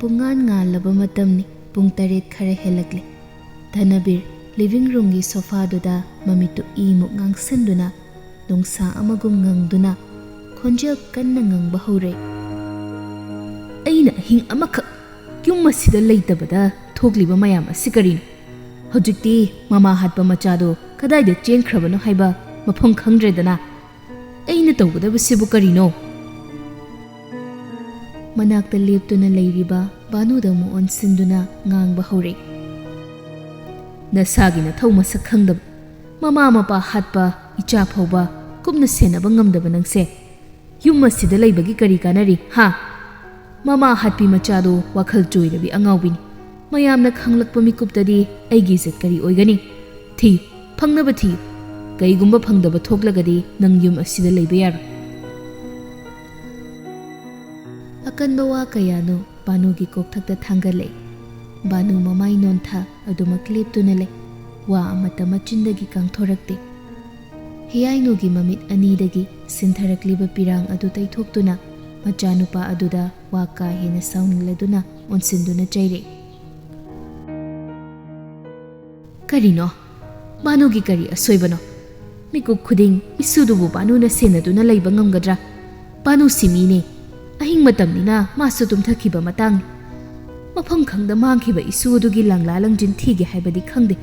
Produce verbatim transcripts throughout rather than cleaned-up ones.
ꯄꯨꯡꯉꯥꯟ ꯉꯥꯜꯂꯕ ꯃꯇꯝꯅꯤ꯫ ꯄꯨꯡ ꯇꯔꯦꯠ ꯈꯔ ꯍꯦꯜꯂꯛꯂꯦ꯫ ꯙꯅꯕꯤꯔ ꯂꯤꯚꯤꯡ ꯔꯨꯝꯒꯤ ꯁꯣꯐꯥꯗꯨꯗ ꯃꯃꯤꯠꯇꯨ ꯏꯃꯨꯛ ꯉꯥꯡꯁꯤꯟꯗꯨꯅ, ꯅꯨꯡꯁꯥ ꯑꯃꯒꯨꯝ ꯉꯪꯗꯨꯅ, ꯈꯣꯟꯖꯦꯜ ꯀꯟꯅ ꯉꯪꯕ ꯍꯧꯔꯦ꯫ "ꯑꯩꯅ ꯑꯍꯤꯡ ꯑꯃꯈꯛ ꯌꯨꯝ ꯑꯁꯤꯗ ꯂꯩꯇꯕꯗ ꯊꯣꯛꯂꯤꯕ ꯃꯌꯥꯝ ꯑꯁꯤ ꯀꯔꯤꯅꯣ? ꯍꯧꯖꯤꯛꯇꯤ ꯃꯃꯥ ꯍꯥꯠꯄ ꯃꯆꯥꯗꯣ ꯀꯗꯥꯏꯗ ꯆꯦꯟꯈ꯭ꯔꯕꯅꯣ ꯍꯥꯏꯕ ꯃꯐꯝ ꯈꯪꯗ꯭ꯔꯦꯗꯅ꯫ ꯑꯩꯅ ꯇꯧꯒꯗꯕꯁꯤꯕꯨ ꯀꯔꯤꯅꯣ?" ꯃꯅꯥꯛꯇ ꯂꯦꯞꯇꯨꯅ ꯂꯩꯔꯤꯕ ꯕꯥꯅꯨꯗ ꯑꯃꯨꯛ ꯑꯣꯟꯁꯤꯟꯗꯨꯅ ꯉꯥꯡꯕ ꯍꯧꯔꯛꯏ꯫ "ꯅꯁꯥꯒꯤ ꯅꯊꯧ ꯃꯁꯛ ꯈꯪꯗꯕ, ꯃꯃꯥ ꯃꯄꯥ ꯍꯥꯠꯄ ꯏꯆꯥ ꯐꯥꯎꯕ ꯀꯨꯞꯅ ꯁꯦꯟꯅꯕ ꯉꯝꯗꯕ ꯅꯪꯁꯦ ꯌꯨꯝ ꯑꯁꯤꯗ ꯂꯩꯕꯒꯤ ꯀꯔꯤ ꯀꯥꯟꯅꯔꯤ, ꯍꯥ? ꯃꯃꯥ ꯍꯥꯠꯄꯤ ꯃꯆꯥꯗꯣ ꯋꯥꯈꯜ ꯆꯣꯏꯔꯕꯤ ꯑꯉꯥꯎꯕꯤꯅꯤ꯫ ꯃꯌꯥꯝꯅ ꯈꯪꯂꯛꯄ ꯃꯤꯀꯨꯞꯇꯗꯤ ꯑꯩꯒꯤ ꯏꯖꯠ ꯀꯔꯤ ꯑꯣꯏꯒꯅꯤ? ꯊꯤꯌꯨ, ꯐꯪꯅꯕ ꯊꯤꯌꯨ꯫ ꯀꯩꯒꯨꯝꯕ ꯐꯪꯗꯕ ꯊꯣꯛꯂꯒꯗꯤ ꯅꯪ ꯌꯨꯝ ꯑꯁꯤꯗ ꯂꯩꯕ ꯌꯥꯔꯣꯏ꯫" ꯑꯀꯟꯕ ꯋꯥ ꯀꯌꯥꯅꯣ ꯕꯥꯅꯨꯒꯤ ꯀꯣꯛꯊꯛꯇ ꯊꯥꯡꯒꯠꯂꯛꯏ꯫ ꯕꯥꯅꯨ ꯃꯃꯥꯏ ꯅꯣꯟꯊ ꯑꯗꯨꯃꯛ ꯂꯦꯞꯇꯨꯅ ꯂꯩ꯫ ꯋꯥ ꯑꯃꯠꯇ ꯃꯆꯤꯟꯗꯒꯤ ꯀꯥꯡꯊꯣꯔꯛꯇꯦ꯫ ꯍꯤꯌꯥꯏꯅꯨꯒꯤ ꯃꯃꯤꯠ ꯑꯅꯤꯗꯒꯤ ꯁꯤꯟꯊꯔꯛꯂꯤꯕ ꯄꯤꯔꯥꯡ ꯑꯗꯨ ꯇꯩꯊꯣꯛꯇꯨꯅ ꯃꯆꯥꯅꯨꯄꯥ ꯑꯗꯨꯗ ꯋꯥ ꯀꯥ ꯍꯦꯟꯅ ꯁꯥꯎꯅꯤꯡꯂꯗꯨꯅ ꯑꯣꯟꯁꯤꯟꯗꯨꯅ ꯆꯩꯔꯛꯏ꯫ "ꯀꯔꯤꯅꯣ? ꯕꯥꯅꯨꯒꯤ ꯀꯔꯤ ꯑꯁꯣꯏꯕꯅꯣ? ꯃꯤꯀꯨꯞ ꯈꯨꯗꯤꯡ ꯏꯁꯨꯗꯨꯕꯨ ꯕꯥꯅꯨꯅ ꯁꯦꯟꯅꯗꯨꯅ ꯂꯩꯕ ꯉꯝꯒꯗ꯭ꯔꯥ? ꯕꯥꯅꯨꯁꯤ ꯃꯤꯅꯦ꯫ ꯑꯍꯤꯡ ꯃꯇꯝꯅꯤꯅ ꯃꯥꯁꯨ ꯇꯨꯝꯊꯈꯤꯕ ꯃꯇꯥꯡꯅꯤ꯫ ꯃꯐꯝ ꯈꯪꯗ ꯃꯥꯡꯈꯤꯕ ꯏꯁꯨ ꯑꯗꯨꯒꯤ ꯂꯪꯂꯥ ꯂꯪꯖꯤꯟ ꯊꯤꯒꯦ ꯍꯥꯏꯕꯗꯤ ꯈꯪꯗꯦ꯫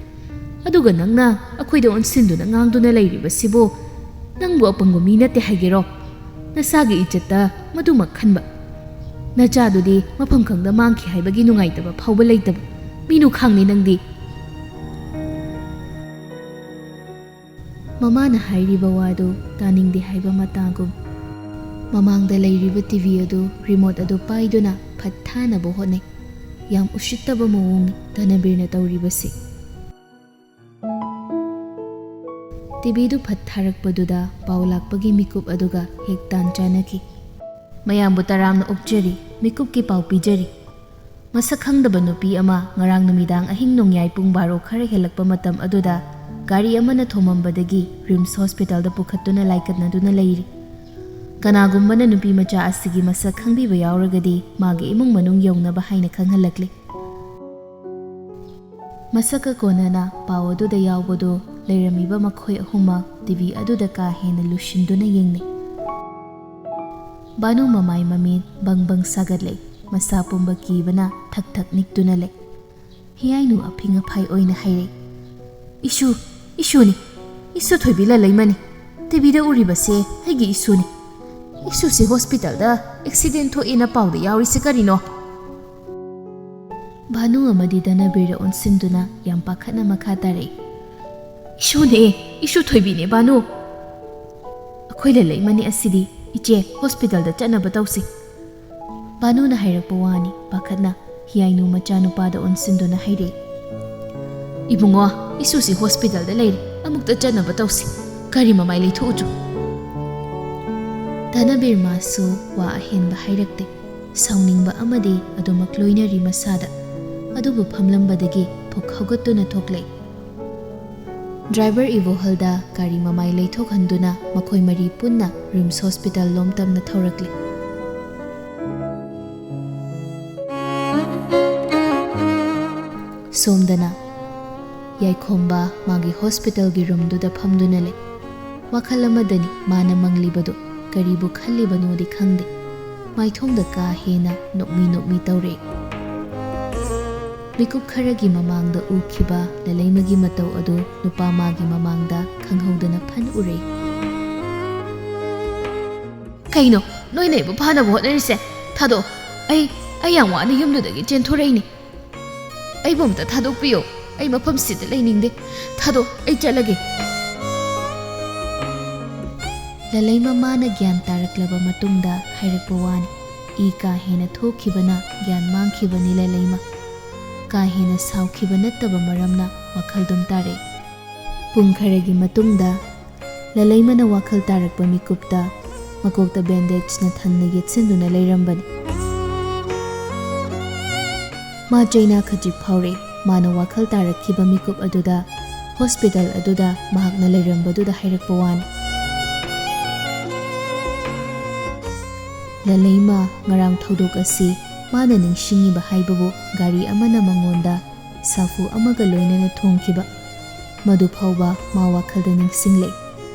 ꯑꯗꯨꯒ ꯅꯪꯅ ꯑꯩꯈꯣꯏꯗ ꯑꯣꯟꯁꯤꯟꯗꯨꯅ ꯉꯥꯡꯗꯨꯅ ꯂꯩꯔꯤꯕꯁꯤꯕꯨ ꯅꯪꯕꯨ ꯑꯄꯪꯕ ꯃꯤ ꯅꯠꯇꯦ ꯍꯥꯏꯒꯦꯔꯣ? ꯅꯁꯥꯒꯤ ꯏꯖꯠꯇ ꯃꯗꯨꯃꯛ ꯈꯟꯕ꯫ ꯅꯆꯥꯗꯨꯗꯤ ꯃꯐꯝ ꯈꯪꯗ ꯃꯥꯡꯈꯤ ꯍꯥꯏꯕꯒꯤ ꯅꯨꯡꯉꯥꯏꯇꯕ ꯐꯥꯎꯕ ꯂꯩꯇꯕ ꯃꯤꯅꯨꯈꯥꯡꯅꯤ ꯅꯪꯗꯤ꯫" ꯃꯃꯥꯅ ꯍꯥꯏꯔꯤꯕ ꯋꯥꯗꯨ ꯇꯥꯅꯤꯡꯗꯦ ꯍꯥꯏꯕ ꯃꯇꯥꯒꯨꯝ ꯃꯃꯥꯡꯗ ꯂꯩꯔꯤꯕ ꯇꯤ ꯚꯤ ꯑꯗꯨ, ꯔꯤꯃꯣꯠ ꯑꯗꯨ ꯄꯥꯏꯗꯨꯅ ꯐꯠ ꯊꯥꯅꯕ ꯍꯣꯠꯅꯩ꯫ ꯌꯥꯝ ꯎꯁꯤꯠꯇꯕ ꯃꯑꯣꯡꯅꯤ ꯙꯅꯕꯤꯔꯅ ꯇꯧꯔꯤꯕꯁꯤ꯫ ꯇꯤ ꯚꯤꯗꯨ ꯐꯠ ꯊꯥꯔꯛꯄꯗꯨꯗ ꯄꯥꯎ ꯂꯥꯛꯄꯒꯤ ꯃꯤꯀꯨꯞ ꯑꯗꯨꯒ ꯍꯦꯛ ꯇꯥꯟ ꯆꯥꯅꯈꯤ꯫ "ꯃꯌꯥꯝꯕꯨ ꯇꯔꯥꯝꯅ ꯑꯣꯛꯆꯔꯤ, ꯃꯤꯀꯨꯞꯀꯤ ꯄꯥꯎ ꯄꯤꯖꯔꯤ꯫" ꯃꯁꯛ ꯈꯪꯗꯕ ꯅꯨꯄꯤ ꯑꯃ ꯉꯔꯥꯡ ꯅꯨꯃꯤꯗꯥꯡ ꯑꯍꯤꯡ ꯅꯣꯡꯌꯥꯏ ꯄꯨꯡ ꯕꯥꯔꯣ ꯈꯔ ꯍꯦꯜꯂꯛꯄ ꯃꯇꯝ ꯑꯗꯨꯗ ꯒꯥꯔꯤ ꯑꯃꯅ ꯊꯣꯝꯃꯝꯕꯗꯒꯤ ꯔꯤꯝꯁ ꯍꯣꯁꯄꯤꯇꯥꯜꯗ ꯄꯨꯈꯠꯇꯨꯅ ꯂꯥꯏꯀꯠꯅꯗꯨꯅ ꯂꯩꯔꯤ꯫ ꯀꯅꯥꯒꯨꯝꯕꯅ ꯅꯨꯄꯤ ꯃꯆꯥ ꯑꯁꯤꯒꯤ ꯃꯁꯛ ꯈꯪꯕꯤꯕ ꯌꯥꯎꯔꯒꯗꯤ ꯃꯥꯒꯤ ꯏꯃꯨꯡ ꯃꯅꯨꯡ ꯌꯧꯅꯕ ꯍꯥꯏꯅ ꯈꯪꯍꯜꯂꯛꯂꯤ꯫ ꯃꯁꯛꯀ ꯀꯣꯟꯅꯅ ꯄꯥꯎ ꯑꯗꯨꯗ ꯌꯥꯎꯕꯗꯨ ꯂꯩꯔꯝꯃꯤꯕ ꯃꯈꯣꯏ ꯑꯍꯨꯝꯃꯛ ꯇꯤꯚꯤ ꯑꯗꯨꯗ ꯀꯥ ꯍꯦꯟꯅ ꯂꯨꯁꯤꯟꯗꯨꯅ ꯌꯦꯡꯅꯩ꯫ ꯕꯥꯅꯨ ꯃꯃꯥꯏ ꯃꯃꯤꯠ ꯕꯪ ꯕꯪ ꯁꯥꯒꯠꯂꯦ꯫ ꯃꯁꯥ ꯄꯨꯝꯕ ꯀꯤꯕꯅ ꯊꯛ ꯊꯛ ꯅꯤꯛꯇꯨꯅ ꯂꯩ꯫ ꯍꯤꯌꯥꯏꯅꯨ ꯑꯐꯤꯡ ꯑꯐꯥꯏ ꯑꯣꯏꯅ ꯍꯥꯏꯔꯦ, "ꯏꯁꯨ, ꯏꯁꯨꯅꯤ꯫ ꯏꯁꯨ ꯊꯣꯏꯕꯤ ꯂꯂꯩꯃꯅꯤ꯫ ꯇꯤꯚꯤꯗ ꯎꯔꯤꯕꯁꯦ ꯑꯩꯒꯤ ꯏꯁꯨꯅꯤ꯫ ꯏꯁꯨꯁꯤ ꯍꯣꯁꯄꯤꯇꯥꯜꯗ ꯑꯦꯛꯁꯤꯗꯦꯟ ꯊꯣꯛꯑꯦꯅ ꯄꯥꯎꯗ ꯌꯥꯎꯔꯤꯁꯦ ꯀꯔꯤꯅꯣ?" ꯚꯥꯅꯨ ꯑꯃꯗꯤ ꯙꯅꯕꯤꯔ ꯑꯣꯟꯁꯤꯟꯗꯨꯅ ꯌꯥꯝ ꯄꯥꯈꯠꯅ ꯃꯈꯥ ꯇꯥꯔꯛꯏ, "ꯏꯁꯨꯅꯦ, ꯏꯁꯨ ꯊꯣꯏꯕꯤꯅꯦ ꯚꯥꯅꯨ꯫ ꯑꯩꯈꯣꯏ ꯂꯂꯩꯃꯅꯤ ꯑꯁꯤꯗꯤ꯫ ꯏꯆꯦ, ꯍꯣꯁꯄꯤꯇꯥꯜꯗ ꯆꯠꯅꯕ ꯇꯧꯁꯤ꯫" ꯚꯥꯅꯨꯅ ꯍꯥꯏꯔꯛꯄ ꯋꯥꯅꯤ꯫ ꯄꯥꯈꯠꯅ ꯍꯤꯌꯥꯏꯅꯨ ꯃꯆꯥꯅꯨꯄꯥꯗ ꯑꯣꯟꯁꯤꯟꯗꯨꯅ ꯍꯥꯏꯔꯛꯏ, "ꯏꯕꯨꯡꯉꯣ, ꯏꯁꯨꯁꯤ ꯍꯣꯁꯄꯤꯇꯥꯜꯗ ꯂꯩꯔꯦ, ꯑꯃꯨꯛꯇ ꯆꯠꯅꯕ ꯇꯧꯁꯤ꯫ ꯀꯔꯤ ꯃꯃꯥꯏ ꯂꯩꯊꯣꯛꯎꯆꯨ꯫" ꯙꯅꯕꯤꯔ ꯃꯥꯁꯨ ꯋꯥ ꯑꯍꯦꯟꯕ ꯍꯥꯏꯔꯛꯇꯦ꯫ ꯁꯥꯎꯅꯤꯡꯕ ꯑꯃꯗꯤ ꯑꯗꯨꯃꯛ ꯂꯣꯏꯅꯔꯤ ꯃꯁꯥꯗ꯫ ꯑꯗꯨꯕꯨ ꯐꯝꯂꯝꯕꯗꯒꯤ ꯐꯨꯛ ꯍꯧꯒꯠꯇꯨꯅ ꯊꯣꯛꯂꯛꯏ꯫ ꯗ꯭ꯔꯥꯏꯚꯔ ꯏꯕꯣꯍꯜꯗ ꯒꯥꯔꯤ ꯃꯃꯥꯏ ꯂꯩꯊꯣꯛꯍꯟꯗꯨꯅ ꯃꯈꯣꯏ ꯃꯔꯤ ꯄꯨꯟꯅ ꯔꯤꯝꯁ ꯍꯣꯁꯄꯤꯇꯥꯜ ꯂꯣꯝ ꯇꯝꯅ ꯊꯧꯔꯛꯂꯤ꯫ ꯁꯣꯝꯗꯅ ꯌꯥꯏꯈꯣꯝꯕ ꯃꯥꯒꯤ ꯍꯣꯁꯄꯤꯇꯥꯜꯒꯤ ꯔꯨꯝꯗꯨꯗ ꯐꯝꯗꯨꯅ ꯂꯩ꯫ ꯋꯥꯈꯜ ꯑꯃꯗꯅꯤ ꯃꯥꯅ ꯃꯪꯂꯤꯕꯗꯨ꯫ ꯀꯔꯤꯕꯨ ꯈꯜꯂꯤꯕꯅꯣꯗꯤ ꯈꯪꯗꯦ꯫ ꯃꯥꯏꯊꯣꯡꯗ ꯀꯥ ꯍꯦꯟꯅ ꯅꯣꯛꯃꯤ ꯅꯣꯛꯃꯤ ꯇꯧꯔꯛꯏ꯫ ꯃꯤꯀꯨꯞ ꯈꯔꯒꯤ ꯃꯃꯥꯡꯗ ꯎꯈꯤꯕ ꯂꯂꯩꯃꯒꯤ ꯃꯇꯧ ꯑꯗꯨ ꯅꯨꯄꯥ ꯃꯥꯒꯤ ꯃꯃꯥꯡꯗ ꯈꯪꯍꯧꯗꯅ ꯐꯟ ꯎꯔꯛꯏ꯫ "ꯀꯩꯅꯣ ꯅꯣꯏꯅ ꯑꯩꯕꯨ ꯐꯥꯅꯕ ꯍꯣꯠꯅꯔꯤꯁꯦ? ꯊꯥꯗꯣꯛꯑꯣ꯫ ꯑꯩ, ꯑꯩ ꯌꯥꯝ ꯋꯥꯅ ꯌꯨꯝꯗꯨꯗꯒꯤ ꯆꯦꯟꯊꯣꯔꯛꯏꯅꯤ꯫ ꯑꯩꯕꯨ ꯑꯝꯇ ꯊꯥꯗꯣꯛꯄꯤꯌꯣ꯫ ꯑꯩ ꯃꯐꯝꯁꯤꯗ ꯂꯩꯅꯤꯡꯗꯦ꯫ ꯊꯥꯗꯣꯛ, ꯑꯩ ꯆꯠꯂꯒꯦ꯫" ꯂꯂꯩ ꯃꯃꯥꯅ ꯒ꯭ꯌꯥꯟ ꯇꯥꯔꯛꯂꯕ ꯃꯇꯨꯡꯗ ꯍꯥꯏꯔꯛꯄ ꯋꯥꯅꯤ꯫ ꯏ ꯀꯥ ꯍꯦꯟꯅ ꯊꯣꯛꯈꯤꯕꯅ ꯒ꯭ꯌꯥꯟ ꯃꯥꯡꯈꯤꯕꯅꯤ ꯂꯂꯩꯃ꯫ ꯀꯥ ꯍꯦꯟꯅ ꯁꯥꯎꯈꯤꯕ ꯅꯠꯇꯕ ꯃꯔꯝꯅ ꯋꯥꯈꯜꯗꯨꯝ ꯇꯥꯔꯛꯏ꯫ ꯄꯨꯡ ꯈꯔꯒꯤ ꯃꯇꯨꯡꯗ ꯂꯂꯩꯃꯅ ꯋꯥꯈꯜ ꯇꯥꯔꯛꯄ ꯃꯤꯀꯨꯞꯇ ꯃꯀꯣꯛꯇ ꯕꯦꯟꯗꯦꯖꯅ ꯊꯟꯅ ꯌꯦꯠꯁꯤꯟꯗꯨꯅ ꯂꯩꯔꯝꯕꯅꯤ꯫ ꯃꯥ ꯆꯩꯅꯥ ꯈꯖꯤꯛ ꯐꯥꯎꯔꯦ꯫ ꯃꯥꯅ ꯋꯥꯈꯜ ꯇꯥꯔꯛꯈꯤꯕ ꯃꯤꯀꯨꯞ ꯑꯗꯨꯗ ꯍꯣꯁꯄꯤꯇꯥꯜ ꯑꯗꯨꯗ ꯃꯍꯥꯛꯅ ꯂꯩꯔꯝꯕꯗꯨꯗ ꯍꯥꯏꯔꯛꯄ ꯋꯥꯅꯤ꯫ ꯂꯂꯩꯃ ꯉꯔꯥꯡ ꯊꯧꯗꯣꯛ ꯑꯁꯤ ꯃꯥꯅ ꯅꯤꯡꯁꯤꯡꯉꯤꯕ ꯍꯥꯏꯕꯕꯨ ꯒꯥꯔꯤ ꯑꯃꯅ ꯃꯉꯣꯟꯗ ꯁꯥꯐꯨ ꯑꯃꯒ ꯂꯣꯏꯅꯅ ꯊꯣꯝꯈꯤꯕ, ꯃꯗꯨ ꯐꯥꯎꯕ ꯃꯥ ꯋꯥꯈꯜꯗ ꯅꯤꯡꯁꯤꯡꯂꯛꯏ꯫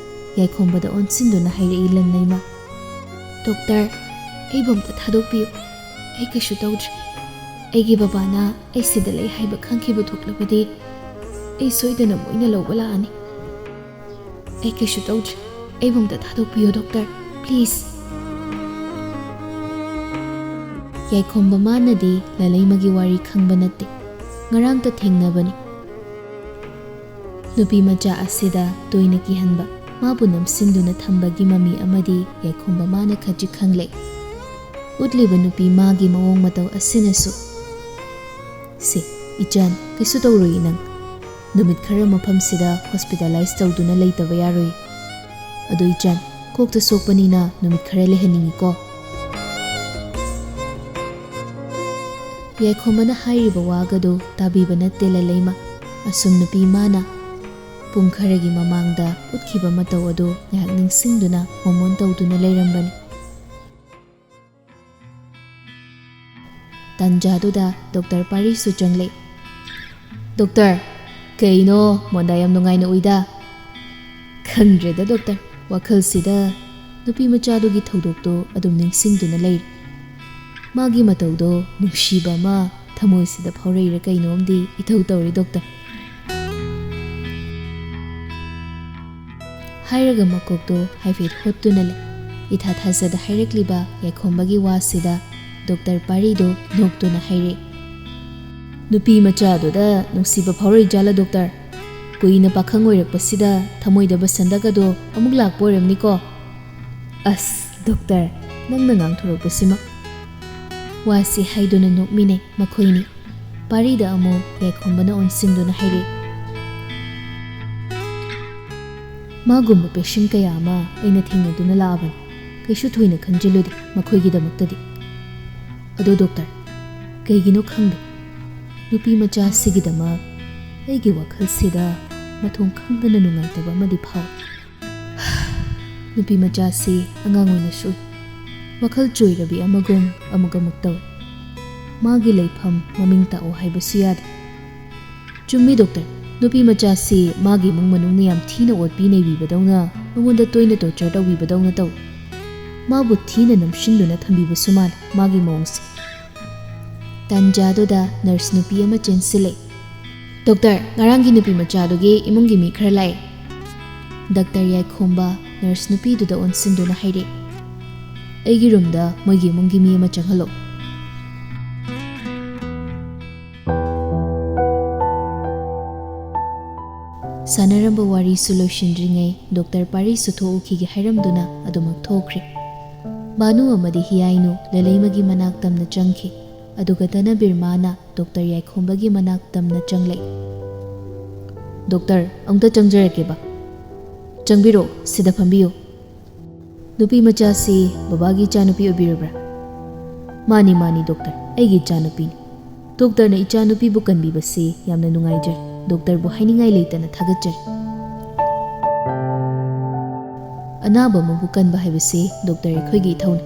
ꯌꯥꯏꯈꯣꯝꯕꯗ ꯑꯣꯟꯁꯤꯟꯗꯨꯅ ꯍꯥꯏꯔꯛꯏ ꯂꯟꯅꯩꯃ, "ꯗꯣꯛꯇꯔ, ꯑꯩꯕꯨ ꯑꯝꯇ ꯊꯥꯗꯣꯛꯄꯤꯌꯨ꯫ ꯑꯩ ꯀꯩꯁꯨ ꯇꯧꯗ꯭ꯔꯤ꯫ ꯑꯩꯒꯤ ꯕꯕꯥꯅ ꯑꯩ ꯁꯤꯗ ꯂꯩ ꯍꯥꯏꯕ ꯈꯪꯈꯤꯕ ꯊꯣꯛꯂꯕꯗꯤ ꯑꯩ ꯁꯣꯏꯗꯅ ꯃꯣꯏꯅ ꯂꯧꯕ ꯂꯥꯛꯑꯅꯤ꯫ ꯑꯩ ꯀꯩꯁꯨ ꯇꯧꯗ꯭ꯔꯤ꯫ ꯑꯩꯕꯨ ꯑꯝꯇ ꯊꯥꯗꯣꯛꯄꯤꯌꯨ ꯗꯣꯛꯇꯔ, ꯄ꯭ꯂꯤꯖ꯫" ꯌꯥꯏꯈꯣꯝꯕ ꯃꯥꯅꯗꯤ ꯂꯂꯩꯃꯒꯤ ꯋꯥꯔꯤ ꯈꯪꯕ ꯅꯠꯇꯦ꯫ ꯉꯔꯥꯡꯇ ꯊꯦꯡꯅꯕꯅꯤ꯫ ꯅꯨꯄꯤ ꯃꯆꯥ ꯑꯁꯤꯗ ꯇꯣꯏꯅ ꯀꯤꯍꯟꯕ, ꯃꯥꯕꯨ ꯅꯝꯁꯤꯟꯗꯨꯅ ꯊꯝꯕꯒꯤ ꯃꯃꯤ ꯑꯃꯗꯤ ꯌꯥꯏꯈꯣꯝꯕ ꯃꯥꯅ ꯈꯖꯤꯛ ꯈꯪꯂꯦ꯫ ꯎꯠꯂꯤꯕ ꯅꯨꯄꯤ ꯃꯥꯒꯤ ꯃꯑꯣꯡ ꯃꯇꯧ ꯑꯁꯤꯅꯁꯨ꯫ "ꯁꯦ, ꯏꯆꯟ, ꯀꯩꯁꯨ ꯇꯧꯔꯣꯏꯌꯦ ꯅꯪ꯫ ꯅꯨꯃꯤꯠ ꯈꯔ ꯃꯐꯝꯁꯤꯗ ꯍꯣꯁꯄꯤꯇꯥꯂꯥꯏꯁ ꯇꯧꯗꯨꯅ ꯂꯩꯇꯕ ꯌꯥꯔꯣꯏ꯫ ꯑꯗꯣ ꯏꯆꯟ, ꯀꯣꯛꯇ ꯁꯣꯛꯄꯅꯤꯅ ꯅꯨꯃꯤꯠ ꯈꯔ ꯂꯩꯍꯟꯅꯤꯡꯉꯤꯀꯣ꯫" ꯌꯥꯏꯈꯣꯝꯕꯅ ꯍꯥꯏꯔꯤꯕ ꯋꯥꯒꯗꯨ ꯇꯥꯕꯤꯕ ꯅꯠꯇꯦ ꯂꯂꯩꯃ꯫ ꯑꯁꯨꯝ ꯅꯨꯄꯤ ꯃꯥꯅ ꯄꯨꯡ ꯈꯔꯒꯤ ꯃꯃꯥꯡꯗ ꯎꯠꯈꯤꯕ ꯃꯇꯧ ꯑꯗꯨ ꯉꯥꯏꯍꯥꯛ ꯅꯤꯡꯁꯤꯡꯗꯨꯅ ꯃꯣꯃꯣꯟ ꯇꯧꯗꯨꯅ ꯂꯩꯔꯝꯕꯅꯤ꯫ ꯇꯥꯟꯖꯥꯗꯨꯗ ꯗꯣꯛꯇꯔ ꯄꯥꯔꯤꯁꯨ ꯆꯪꯂꯛꯏ꯫ "ꯗꯣꯛꯇꯔ, ꯀꯩꯅꯣ ꯃꯣꯟꯗꯥ ꯌꯥꯝ ꯅꯨꯡꯉꯥꯏꯅ ꯎꯏꯗ?" "ꯈꯪꯗ꯭ꯔꯦꯗ ꯗꯣꯛꯇꯔ, ꯋꯥꯈꯜꯁꯤꯗ ꯅꯨꯄꯤ ꯃꯆꯥꯗꯨꯒꯤ ꯊꯧꯗꯣꯛꯇꯣ ꯑꯗꯨꯝ ꯅꯤꯡꯁꯤꯡꯗꯨꯅ ꯂꯩꯔꯤ꯫ ꯃꯥꯒꯤ ꯃꯇꯧꯗꯣ ꯅꯨꯡꯁꯤꯕ ꯑꯃ ꯊꯃꯣꯏꯁꯤꯗ ꯐꯥꯎꯔꯛꯏꯔ ꯀꯩꯅꯣꯝꯗꯤ ꯏꯇꯧ ꯇꯧꯔꯤ ꯗꯣꯛꯇꯔ꯫" ꯍꯥꯏꯔꯒ ꯃꯀꯣꯛꯇꯣ ꯍꯥꯏꯐꯦꯠ ꯍꯣꯠꯇꯨꯅ ꯂꯩ꯫ ꯏꯊꯥ ꯊꯥꯖꯗ ꯍꯥꯏꯔꯛꯂꯤꯕ ꯌꯥꯏꯈꯣꯝꯕꯒꯤ ꯋꯥꯁꯤꯗ ꯗꯣꯛꯇꯔ ꯄꯥꯔꯤꯗꯣ ꯅꯣꯛꯇꯨꯅ ꯍꯥꯏꯔꯛꯏ, "ꯅꯨꯄꯤ ꯃꯆꯥꯗꯨꯗ ꯅꯨꯡꯁꯤꯕ ꯐꯥꯎꯔꯛꯏ ꯖꯥꯠꯂ ꯗꯣꯛꯇꯔ? ꯀꯨꯏꯅ ꯄꯥꯈꯪ ꯑꯣꯏꯔꯛꯄꯁꯤꯗ ꯊꯃꯣꯏꯗ ꯕꯁꯟꯇꯒꯗꯣ ꯑꯃꯨꯛ ꯂꯥꯛꯄ ꯑꯣꯏꯔꯝꯅꯤꯀꯣ?" "ꯑꯁ ꯗꯣꯛꯇꯔ, ꯅꯪꯅ ꯉꯥꯡꯊꯣꯔꯛꯄꯁꯤꯃ꯫" ꯋꯥꯁꯤ ꯍꯥꯏꯗꯨꯅ ꯅꯣꯛꯃꯤꯟꯅꯩ ꯃꯈꯣꯏꯅꯤ꯫ ꯄꯥꯔꯤꯗ ꯑꯃꯨꯛ ꯌꯥꯏꯈꯣꯝꯕꯅ ꯑꯣꯟꯁꯤꯟꯗꯨꯅ ꯍꯥꯏꯔꯛꯏ, "ꯃꯥꯒꯨꯝꯕ ꯄꯦꯁꯦꯟ ꯀꯌꯥ ꯑꯃ ꯑꯩꯅ ꯊꯦꯡꯅꯗꯨꯅ ꯂꯥꯛꯑꯕꯅꯤ꯫ ꯀꯩꯁꯨ ꯊꯣꯏꯅ ꯈꯟꯖꯤꯜꯂꯨꯗꯦ ꯃꯈꯣꯏꯒꯤꯗꯃꯛꯇꯗꯤ꯫ ꯑꯗꯣ ꯗꯣꯛꯇꯔ, ꯀꯩꯒꯤꯅꯣ ꯈꯪꯗꯦ, ꯅꯨꯄꯤ ꯃꯆꯥ ꯑꯁꯤꯒꯤꯗꯃꯛ ꯑꯩꯒꯤ ꯋꯥꯈꯜꯁꯤꯗ ꯃꯊꯣꯡ ꯈꯪꯗꯅ ꯅꯨꯡꯉꯥꯏꯇꯕ ꯑꯃꯗꯤ ꯐꯥꯎꯏ꯫ ꯅꯨꯄꯤ ꯃꯆꯥꯁꯤ ꯑꯉꯥꯡ ꯑꯣꯏꯅꯁꯨ ꯎꯏ꯫ ꯋꯥꯈꯜ ꯆꯣꯏꯔꯕꯤ ꯑꯃꯒꯨꯝ ꯑꯃꯨꯛ ꯑꯃꯨꯛ ꯇꯧꯏ꯫ ꯃꯥꯒꯤ ꯂꯩꯐꯝ ꯃꯃꯤꯡ ꯇꯥꯛꯑꯣ ꯍꯥꯏꯕꯁꯨ ꯌꯥꯗꯦ꯫ ꯆꯨꯝꯃꯤ ꯗꯣꯛꯇꯔ, ꯅꯨꯄꯤ ꯃꯆꯥꯁꯤ ꯃꯥꯒꯤ ꯏꯃꯨꯡ ꯃꯅꯨꯡꯅ ꯌꯥꯝ ꯊꯤꯅ ꯑꯣꯠꯄꯤ ꯅꯩꯕꯤꯕꯗꯧꯅ, ꯃꯉꯣꯟꯗ ꯇꯣꯏꯅ ꯇꯣꯔꯆꯔ ꯇꯧꯕꯤꯕꯗꯧꯅ ꯇꯧꯏ꯫ ꯃꯥꯕꯨ ꯊꯤꯅ ꯅꯝꯁꯤꯟꯗꯨꯅ ꯊꯝꯕꯤꯕꯁꯨ ꯃꯥꯜꯂꯤ ꯃꯥꯒꯤ ꯃꯑꯣꯡꯁꯦ꯫ ꯇꯥꯟꯖꯥꯗꯨꯗ ꯅꯔꯁ ꯅꯨꯄꯤ ꯑꯃ ꯆꯦꯟꯁꯤꯜꯂꯛꯏ꯫ "ꯗꯣꯛꯇꯔ, ꯉꯔꯥꯡꯒꯤ ꯅꯨꯄꯤ ꯃꯆꯥꯗꯨꯒꯤ ꯏꯃꯨꯡꯒꯤ ꯃꯤ ꯈꯔ ꯂꯥꯛꯑꯦ꯫" ꯗꯥꯛꯇꯔ ꯌꯥꯏꯈꯣꯝꯕ ꯅꯔꯁ ꯅꯨꯄꯤꯗꯨꯗ ꯑꯣꯟꯁꯤꯟꯗꯨꯅ ꯍꯥꯏꯔꯛꯏ꯫ "ꯑꯩꯒꯤ ꯔꯨꯝꯗ ꯃꯣꯏꯒꯤ ꯏꯃꯨꯡꯒꯤ ꯃꯤ ꯑꯃ ꯆꯪꯍꯜꯂꯣ꯫" ꯁꯥꯟꯅꯔꯝꯕ ꯋꯥꯔꯤꯁꯨ ꯂꯣꯏꯁꯤꯟꯗ꯭ꯔꯤꯉꯩ ꯗꯣꯛꯇꯔ ꯄꯥꯔꯤꯁꯨ ꯊꯣꯛꯎꯈꯤꯒꯦ ꯍꯥꯏꯔꯝꯗꯨꯅ ꯑꯗꯨꯃꯛ ꯊꯣꯛꯈ꯭ꯔꯦ꯫ ꯕꯥꯅꯨ ꯑꯃꯗꯤ ꯍꯤꯌꯥꯏꯅꯨ ꯂꯂꯩꯃꯒꯤ ꯃꯅꯥꯛ ꯇꯝꯅ ꯆꯪꯈꯤ꯫ ꯑꯗꯨꯒ ꯙꯅꯕꯤꯔ ꯃꯥꯅ ꯗꯣꯛꯇꯔ ꯌꯥꯏꯈꯣꯝꯕꯒꯤ ꯃꯅꯥꯛ ꯇꯝꯅ ꯆꯪꯂꯛꯏ꯫ "ꯗꯣꯛꯇꯔ, ꯑꯃꯨꯛꯇ ꯆꯪꯖꯔꯛꯀꯦꯕ꯫" "ꯆꯪꯕꯤꯔꯣ, ꯁꯤꯗ ꯐꯝꯕꯤꯌꯨ꯫" "ꯅꯨꯄꯤ ꯃꯆꯥꯁꯤ ꯕꯕꯥꯒꯤ ꯏꯆꯥꯅꯨꯄꯤ ꯑꯣꯏꯕꯤꯔꯕ꯭ꯔꯥ?" "ꯃꯥꯅꯤ, ꯃꯥꯅꯤ ꯗꯣꯛꯇꯔ, ꯑꯩꯒꯤ ꯏꯆꯥꯅꯨꯄꯤꯅꯤ꯫ ꯗꯣꯛꯇꯔꯅ ꯏꯆꯥꯅꯨꯄꯤꯕꯨ ꯀꯟꯕꯤꯕꯁꯤ ꯌꯥꯝꯅ ꯅꯨꯡꯉꯥꯏꯖꯩ꯫ ꯗꯣꯛꯇꯔꯕꯨ ꯍꯥꯏꯅꯤꯡꯉꯥꯏ ꯂꯩꯇꯅ ꯊꯥꯒꯠꯆꯔꯤ꯫" ꯑꯅꯥꯕ ꯑꯃꯕꯨ ꯀꯟꯕ ꯍꯥꯏꯕꯁꯤ ꯗꯣꯛꯇꯔ ꯑꯩꯈꯣꯏꯒꯤ ꯏꯊꯧꯅꯤ꯫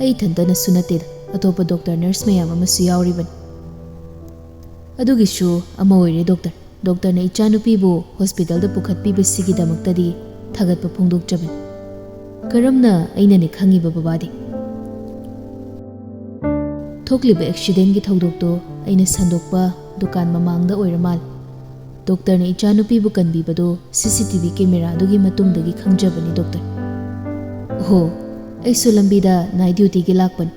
ꯑꯩ ꯏꯊꯟꯇꯅꯁꯨ ꯅꯠꯇꯦꯗ, ꯑꯇꯣꯞꯄ ꯗꯣꯛꯇꯔ ꯅꯔꯁ ꯃꯌꯥꯝ ꯑꯃꯁꯨ ꯌꯥꯎꯔꯤꯕꯅꯤ꯫ "ꯑꯗꯨꯒꯤꯁꯨ ꯑꯃ ꯑꯣꯏꯔꯦ ꯗꯣꯛꯇꯔ꯫ ꯗꯣꯛꯇꯔꯅ ꯏꯆꯥꯅꯨꯄꯤꯕꯨ ꯍꯣꯁꯄꯤꯇꯥꯜꯗ ꯄꯨꯈꯠꯄꯤꯕꯁꯤꯒꯤꯗꯃꯛꯇꯗꯤ ꯊꯥꯒꯠꯄ ꯐꯣꯡꯗꯣꯛꯆꯕꯅꯤ꯫" "ꯀꯔꯝꯅ ꯑꯩꯅꯅꯦ ꯈꯪꯉꯤꯕ ꯕꯕꯥꯗꯤ?" "ꯊꯣꯛꯂꯤꯕ ꯑꯦꯛꯁꯤꯗꯦꯟꯒꯤ ꯊꯧꯗꯣꯛꯇꯣ ꯑꯩꯅ ꯁꯟꯗꯣꯛꯄ ꯗꯨꯀꯥꯟ ꯃꯃꯥꯡꯗ ꯑꯣꯏꯔ ꯃꯥꯜꯂꯦ꯫ ꯗꯣꯛꯇꯔꯅ ꯏꯆꯥꯅꯨꯄꯤꯕꯨ ꯀꯟꯕꯤꯕꯗꯣ ꯁꯤ ꯁꯤ ꯇꯤ ꯚꯤ ꯀꯦꯃꯦꯔꯥꯗꯨꯒꯤ ꯃꯇꯨꯡꯗꯒꯤ ꯈꯪꯖꯕꯅꯤ ꯗꯣꯛꯇꯔ꯫" "ꯑꯣꯍꯣ, ꯑꯩꯁꯨ ꯂꯝꯕꯤꯗ ꯅꯥꯏꯠ ꯗ꯭ꯌꯨꯇꯤꯒꯤ ꯂꯥꯛꯄꯅꯤ꯫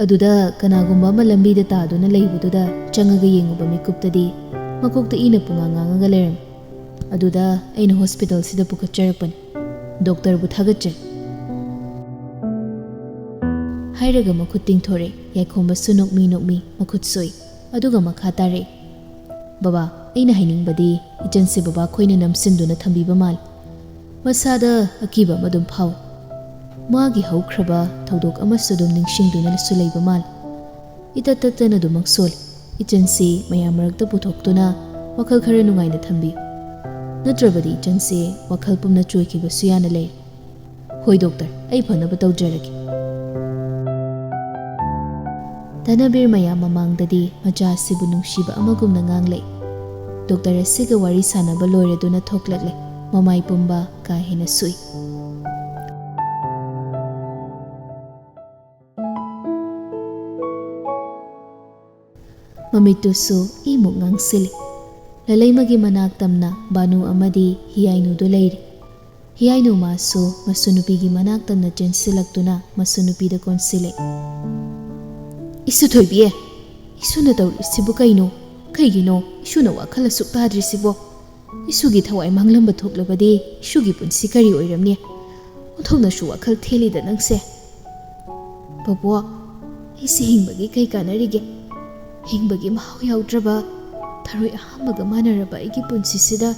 ꯑꯗꯨꯗ ꯀꯅꯥꯒꯨꯝꯕ ꯑꯃ ꯂꯝꯕꯤꯗ ꯇꯥꯗꯨꯅ ꯂꯩꯕꯗꯨꯗ ꯆꯪꯉꯒ ꯌꯦꯡꯉꯨꯕ ꯃꯤꯀꯨꯞꯇꯗꯤ ꯃꯀꯣꯛꯇ ꯏꯅ ꯄꯨꯡꯉꯥꯡ ꯉꯥꯡꯉꯒ ꯂꯩꯔꯝꯃꯤ꯫ ꯑꯗꯨꯗ ꯑꯩꯅ ꯍꯣꯁꯄꯤꯇꯥꯜꯁꯤꯗ ꯄꯨꯈꯠꯆꯔꯛꯄꯅꯤ꯫ ꯗꯣꯛꯇꯔꯕꯨ ꯊꯥꯒꯠꯆꯔꯤ꯫" ꯍꯥꯏꯔꯒ ꯃꯈꯨꯠ ꯇꯤꯡꯊꯣꯔꯛꯏ꯫ ꯌꯥꯏꯈꯣꯝꯕꯁꯨ ꯅꯣꯛꯃꯤ ꯅꯣꯛꯃꯤ ꯃꯈꯨꯠ ꯁꯣꯛꯏ꯫ ꯑꯗꯨꯒ ꯃꯈꯥ ꯇꯥꯔꯛꯏ꯫ "ꯕꯕꯥ, ꯑꯩꯅ ꯍꯥꯏꯅꯤꯡꯕꯗꯤ ꯏꯆꯟꯁꯦ ꯕꯕꯥ ꯈꯣꯏꯅ ꯅꯝꯁꯤꯟꯗꯨꯅ ꯊꯝꯕꯤꯕ ꯃꯥꯜꯂꯤ꯫ ꯃꯁꯥꯗ ꯑꯀꯤꯕ ꯑꯃ ꯑꯗꯨꯝ ꯐꯥꯎꯏ꯫ ꯃꯥꯒꯤ ꯍꯧꯈ꯭ꯔꯕ ꯊꯧꯗꯣꯛ ꯑꯃꯁꯨ ꯑꯗꯨꯝ ꯅꯤꯡꯁꯤꯡꯗꯨꯅꯁꯨ ꯂꯩꯕ ꯃꯥꯜꯂꯤ꯫ ꯏꯇꯠ ꯇꯠꯇꯅ ꯑꯗꯨꯃꯛ ꯁꯣꯜꯂꯤ꯫ ꯏꯆꯟꯁꯤ ꯃꯌꯥꯝ ꯃꯔꯛꯇ ꯄꯨꯊꯣꯛꯇꯨꯅ ꯋꯥꯈꯜ ꯈꯔ ꯅꯨꯡꯉꯥꯏꯅ ꯊꯝꯕꯤꯌꯨ꯫ ꯅꯠꯇ꯭ꯔꯕꯗꯤ ꯏꯆꯟꯁꯦ ꯋꯥꯈꯜ ꯄꯨꯝꯅ ꯆꯣꯏꯈꯤꯕꯁꯨ ꯌꯥꯅ ꯂꯩꯔꯦ꯫" "ꯍꯣꯏ ꯗꯣꯛꯇꯔ, ꯑꯩ ꯐꯅꯕ ꯇꯧꯖꯔꯒꯦ꯫" ꯙꯅꯕꯤꯔ ꯃꯌꯥꯝ ꯃꯃꯥꯡꯗꯗꯤ ꯃꯆꯥ ꯑꯁꯤꯕꯨ ꯅꯨꯡꯁꯤꯕ ꯑꯃꯒꯨꯝꯅ ꯉꯥꯡꯂꯛꯏ꯫ ꯗꯣꯛꯇꯔ ꯑꯁꯤꯒ ꯋꯥꯔꯤ ꯁꯥꯟꯅꯕ ꯂꯣꯏꯔꯗꯨꯅ ꯊꯣꯛꯂꯛꯂꯦ꯫ ꯃꯃꯥꯏ ꯄꯨꯝꯕ ꯀꯥ ꯍꯦꯟꯅ ꯁꯨꯏ꯫ ꯃꯃꯤꯠꯇꯨꯁꯨ ꯏꯃꯨꯛ ꯉꯥꯡꯁꯤꯜꯂꯤ꯫ ꯂꯂꯩꯃꯒꯤ ꯃꯅꯥꯛ ꯇꯝꯅ ꯕꯥꯅꯨ ꯑꯃꯗꯤ ꯍꯤꯌꯥꯏꯅꯨꯗꯨ ꯂꯩꯔꯤ꯫ ꯍꯤꯌꯥꯏꯅꯨ ꯃꯥꯁꯨ ꯃꯁꯨ ꯅꯨꯄꯤꯒꯤ ꯃꯅꯥꯛ ꯇꯝꯅ ꯆꯦꯟꯁꯤꯜꯂꯛꯇꯨꯅ ꯃꯁꯨ ꯅꯨꯄꯤꯗ ꯀꯣꯟꯁꯤꯜꯂꯦ꯫ "ꯏꯁꯨ ꯊꯣꯏꯕꯤ, ꯏꯁꯨꯅ ꯇꯧꯔꯤꯁꯤꯕꯨ ꯀꯩꯅꯣ? ꯀꯩꯒꯤꯅꯣ ꯏꯁꯨꯅ ꯋꯥꯈꯜ ꯑꯁꯨꯛ ꯇꯥꯗ꯭ꯔꯤꯁꯤꯕꯣ? ꯏꯁꯨꯒꯤ ꯊꯋꯥꯏ ꯃꯥꯡꯂꯝꯕ ꯊꯣꯛꯂꯕꯗꯤ ꯏꯁꯨꯒꯤ ꯄꯨꯟꯁꯤ ꯀꯔꯤ ꯑꯣꯏꯔꯝꯅꯤ? ꯑꯣꯟꯊꯣꯛꯅꯁꯨ ꯋꯥꯈꯜ ꯊꯦꯜꯂꯤꯗ ꯅꯪꯁꯦ꯫" "ꯕꯣꯕꯣꯛ, ꯑꯩꯁꯦ ꯍꯤꯡꯕꯒꯤ ꯀꯩ ꯀꯥꯟꯅꯔꯤꯒꯦ? ꯍꯤꯡꯕꯒꯤ ꯃꯍꯥꯎ ꯌꯥꯎꯗ꯭ꯔꯕ ꯊꯔꯣꯏ ꯑꯍꯥꯝꯕꯒ ꯃꯥꯟꯅꯔꯕ ꯑꯩꯒꯤ ꯄꯨꯟꯁꯤꯁꯤꯗ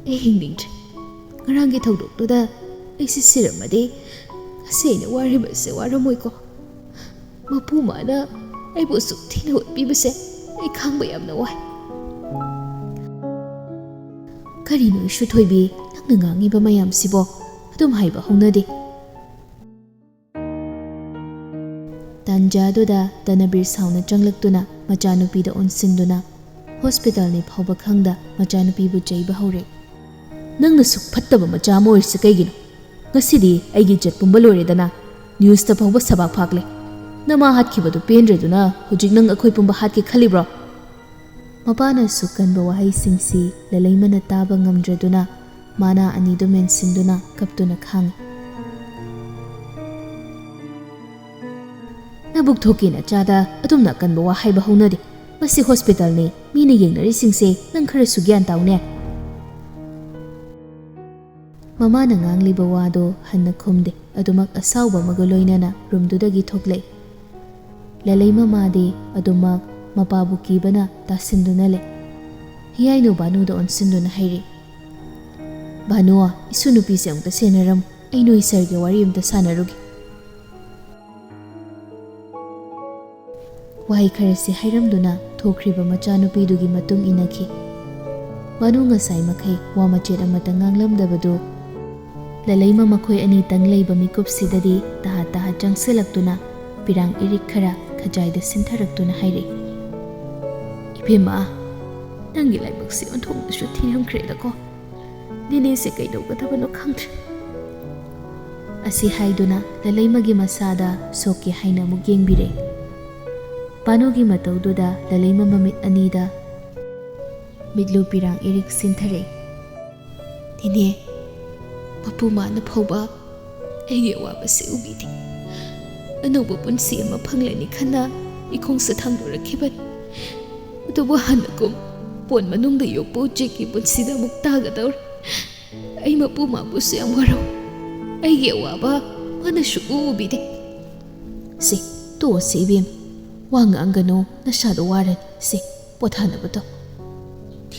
ꯑꯩ ꯍꯤꯡꯅꯤꯡꯗ꯭ꯔꯦ꯫ ꯉꯔꯥꯡꯒꯤ ꯊꯧꯗꯣꯛꯇꯨꯗ ꯑꯩꯁꯦ ꯁꯤꯔꯝꯃꯗꯤ ꯉꯁꯤ ꯑꯩꯅ ꯋꯥꯔꯤꯕꯁꯦ ꯋꯥꯔꯝꯃꯣꯏꯀꯣ꯫ ꯃꯄꯨ ꯃꯥꯅ ꯑꯩꯕꯨ ꯑꯁꯨꯛ ꯊꯤꯅ ꯑꯣꯠꯄꯤꯕꯁꯦ ꯑꯩ ꯈꯥꯡꯕ ꯌꯥꯝꯅ ꯋꯥꯏ꯫" "ꯀꯔꯤꯅꯣ ꯏꯁꯨ ꯊꯣꯏꯕꯤ, ꯅꯪꯅ ꯉꯥꯡꯉꯤꯕ ꯃꯌꯥꯝꯁꯤꯕꯣ? ꯑꯗꯨꯝ ꯍꯥꯏꯕ ꯍꯧꯅꯗꯦ꯫" ꯇꯥꯟꯖꯥꯗꯨꯗ ꯙꯅꯕꯤꯔ ꯁꯥꯎꯅ ꯆꯪꯂꯛꯇꯨꯅ ꯃꯆꯥꯅꯨꯄꯤꯗ ꯑꯣꯟꯁꯤꯟꯗꯨꯅ ꯍꯣꯁꯄꯤꯇꯥꯜꯅꯤ ꯐꯥꯎꯕ ꯈꯪꯗ ꯃꯆꯥꯅꯨꯄꯤꯕꯨ ꯆꯩꯕ ꯍꯧꯔꯦ꯫ "ꯅꯪꯅ ꯁꯨꯛ ꯐꯠꯇꯕ ꯃꯆꯥ ꯑꯃ ꯑꯣꯏꯔꯤꯁꯤ ꯀꯩꯒꯤꯅꯣ? ꯉꯁꯤꯗꯤ ꯑꯩꯒꯤ ꯏꯖꯠ ꯄꯨꯝꯕ ꯂꯣꯏꯔꯦꯗꯅ꯫ ꯅ꯭ꯌꯨꯁꯇ ꯐꯥꯎꯕ ꯁꯕꯥꯛ ꯐꯥꯛꯂꯦ꯫ ꯅꯃꯥ ꯍꯥꯠꯈꯤꯕꯗꯨ ꯄꯦꯟꯗ꯭ꯔꯗꯨꯅ ꯍꯧꯖꯤꯛ ꯅꯪ ꯑꯩꯈꯣꯏ ꯄꯨꯝꯕ ꯍꯥꯠꯀꯦ ꯈꯜꯂꯤꯕ꯭ꯔꯣ?" ꯃꯄꯥꯅ ꯑꯁꯨꯛ ꯀꯟꯕ ꯋꯥꯍꯩꯁꯤꯡꯁꯤ ꯂꯂꯩꯃꯅ ꯇꯥꯕ ꯉꯝꯗ꯭ꯔꯗꯨꯅ ꯃꯥꯅꯥ ꯑꯅꯤꯗꯨ ꯃꯦꯟꯁꯤꯟꯗꯨꯅ ꯀꯞꯇꯨꯅ ꯈꯥꯡꯉꯤ꯫ "ꯅꯕꯨꯛ ꯊꯣꯛꯀꯦ ꯅꯆꯥꯗ ꯑꯗꯨꯝꯅ ꯑꯀꯟꯕ ꯋꯥ ꯍꯥꯏꯕ ꯍꯧꯅꯗꯦ꯫ ꯃꯁꯤ ꯍꯣꯁꯄꯤꯇꯥꯜꯅꯤ, ꯃꯤꯅ ꯌꯦꯡꯅꯔꯤꯁꯤꯡꯁꯦ ꯅꯪ ꯈꯔꯁꯨ ꯒ꯭ꯌꯥꯟ ꯇꯥꯎꯅꯦ꯫" ꯃꯃꯥꯅ ꯉꯥꯡꯂꯤꯕ ꯋꯥꯗꯣ ꯍꯟꯅ ꯈꯨꯝꯗꯦ꯫ ꯑꯗꯨꯃꯛ ꯑꯁꯥꯎꯕ ꯑꯃꯒ ꯂꯣꯏꯅꯅ ꯔꯨꯝꯗꯨꯗꯒꯤ ꯊꯣꯛꯂꯛꯏ꯫ ꯂꯂꯩ ꯃꯃꯥꯗꯤ ꯑꯗꯨꯃꯛ ꯃꯄꯥꯕꯨ ꯀꯤꯕꯅ ꯇꯥꯁꯤꯟꯗꯨꯅ ꯂꯩ꯫ ꯍꯤꯌꯥꯏꯅꯨ ꯕꯥꯅꯨꯗ ꯑꯣꯟꯁꯤꯟꯗꯨꯅ ꯍꯥꯏꯔꯤ, "ꯕꯥꯅꯨ, ꯏꯁꯨ ꯅꯨꯄꯤꯁꯦ ꯑꯃꯨꯛꯇ ꯁꯦꯟꯅꯔꯝꯃꯨ꯫ ꯑꯩ ꯅꯣꯏ ꯁꯔꯒꯤ ꯋꯥꯔꯤ ꯑꯃꯇ ꯁꯥꯟꯅꯔꯨꯒꯦ꯫" ꯋꯥꯍꯩ ꯈꯔꯁꯤ ꯍꯥꯏꯔꯝꯗꯨꯅ ꯊꯣꯛꯈ꯭ꯔꯤꯕ ꯃꯆꯥꯅꯨꯄꯤꯗꯨꯒꯤ ꯃꯇꯨꯡ ꯏꯟꯅꯈꯤ꯫ ꯕꯥꯅꯨ ꯉꯁꯥꯏ ꯃꯈꯩ ꯋꯥ ꯃꯆꯦꯠ ꯑꯃꯠꯇ ꯉꯥꯡꯂꯝꯗꯕꯗꯨ ꯂꯂꯩꯃ ꯃꯈꯣꯏ ꯑꯅꯤꯇꯪ ꯂꯩꯕ ꯃꯤꯀꯨꯞꯁꯤꯗꯗꯤ ꯇꯍꯥ ꯇꯍꯥ ꯆꯪꯁꯤꯜꯂꯛꯇꯨꯅ ꯄꯤꯔꯥꯡ ꯏꯔꯤꯛ ꯈꯔ ꯑꯖꯥꯏꯗ ꯁꯤꯟꯊꯔꯛꯇꯨꯅ ꯍꯥꯏꯔꯛꯏ, "ꯏꯕꯦꯝꯃ, ꯅꯪꯒꯤ ꯂꯥꯏꯕꯛꯁꯦ ꯑꯣꯟꯊꯣꯛꯅꯁꯨ ꯊꯤꯔꯝꯈ꯭ꯔꯦꯗꯀꯣ꯫ ꯅꯦꯅꯦꯁꯦ ꯀꯩꯗꯧꯒꯗꯕꯅꯣ ꯈꯪꯗ꯭ꯔꯦ"꯫ ꯑꯁꯤ ꯍꯥꯏꯗꯨꯅ ꯂꯂꯩꯃꯒꯤ ꯃꯁꯥꯗ ꯁꯣꯛꯀꯦ ꯍꯥꯏꯅ ꯑꯃꯨꯛ ꯌꯦꯡꯕꯤꯔꯦ꯫ ꯄꯥꯅꯨꯒꯤ ꯃꯇꯧꯗꯨꯗ ꯂꯂꯩꯃ ꯃꯃꯤꯠ ꯑꯅꯤꯗ ꯃꯤꯠꯂꯨ ꯄꯤꯔꯥꯡ ꯏꯔꯤꯛ ꯁꯤꯟꯊꯔꯛꯏ꯫ "ꯅꯦꯅꯦ, ꯃꯄꯨ ꯃꯥꯅ ꯐꯥꯎꯕ ꯑꯩꯒꯤ ꯑꯋꯥꯕꯁꯤ ꯎꯕꯤꯗꯦ꯫ ꯑꯅꯧꯕ ꯄꯨꯟꯁꯤ ꯑꯃ ꯐꯪꯂꯅꯤ ꯈꯟꯅ ꯏꯈꯣꯡꯁꯦ ꯊꯥꯡꯗꯣꯔꯛꯈꯤꯕꯅꯤ꯫ ꯑꯗꯨꯕꯨ ꯍꯥꯟꯅꯒꯨꯝ ꯄꯣꯟ ꯃꯅꯨꯡꯗ ꯌꯣꯛꯄ ꯎꯆꯦꯛꯀꯤ ꯄꯨꯟꯁꯤꯗ ꯑꯃꯨꯛ ꯇꯥꯒꯗꯧꯔꯦ꯫ ꯑꯩ ꯃꯄꯨ ꯃꯥꯕꯨꯁꯨ ꯌꯥꯝ ꯋꯥꯔꯧ꯫ ꯑꯩꯒꯤ ꯑꯋꯥꯕ ꯃꯥꯅ ꯁꯨꯛꯎ ꯎꯕꯤꯗꯦ"꯫ "ꯁꯦ, ꯇꯣꯛꯑꯁꯦ ꯏꯕꯦꯝ, ꯋꯥ ꯉꯥꯡꯒꯅꯨ, ꯅꯁꯥꯗꯣ ꯋꯥꯔꯅꯤ꯫ ꯁꯦ, ꯄꯣꯊꯥꯅꯕ ꯇꯧ"꯫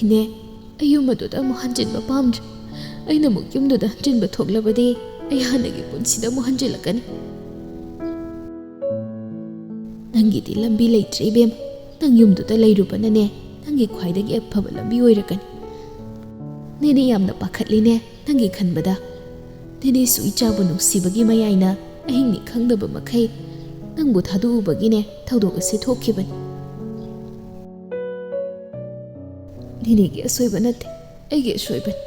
"ꯅꯦꯅꯦ, ꯑꯩ ꯌꯨꯝ ꯑꯗꯨꯗ ꯑꯃꯨꯛ ꯍꯟꯖꯤꯟꯕ ꯄꯥꯝꯗ꯭ꯔꯦ꯫ ꯑꯩꯅ ꯑꯃꯨꯛ ꯌꯨꯝꯗꯨꯗ ꯍꯟꯖꯤꯟꯕ ꯊꯣꯛꯂꯕꯗꯤ ꯑꯩ ꯍꯥꯟꯅꯒꯤ ꯄꯨꯟꯁꯤꯗ ꯑꯃꯨꯛ ꯍꯟꯖꯤꯜꯂꯛꯀꯅꯤ"꯫ "ꯅꯪꯒꯤꯗꯤ ꯂꯝꯕꯤ ꯂꯩꯇ꯭ꯔꯦ ꯏꯕꯦꯝ꯫ ꯅꯪ ꯌꯨꯝꯗꯨꯗ ꯂꯩꯔꯨꯕꯅꯅꯦ, ꯅꯪꯒꯤ ꯈ꯭ꯋꯥꯏꯗꯒꯤ ꯑꯐꯕ ꯂꯝꯕꯤ ꯑꯣꯏꯔꯛꯀꯅꯤ꯫ ꯅꯦꯅꯦ ꯌꯥꯝꯅ ꯄꯥꯈꯠꯂꯤꯅꯦ ꯅꯪꯒꯤ ꯈꯟꯕꯗ꯫ ꯅꯦꯅꯦꯁꯨ ꯏꯆꯥꯕꯨ ꯅꯨꯡꯁꯤꯕꯒꯤ ꯃꯌꯥꯏꯅ ꯑꯍꯤꯡꯅꯤ ꯈꯪꯗꯕ ꯃꯈꯩ ꯅꯪꯕꯨ ꯊꯥꯗꯣꯛꯎꯕꯒꯤꯅꯦ ꯊꯧꯗꯣꯛ ꯑꯁꯤ ꯊꯣꯛꯈꯤꯕꯅꯤ"꯫ "ꯅꯦꯅꯦꯒꯤ ꯑꯁꯣꯏꯕ ꯅꯠꯇꯦ, ꯑꯩꯒꯤ ꯑꯁꯣꯏꯕꯅꯤ"꯫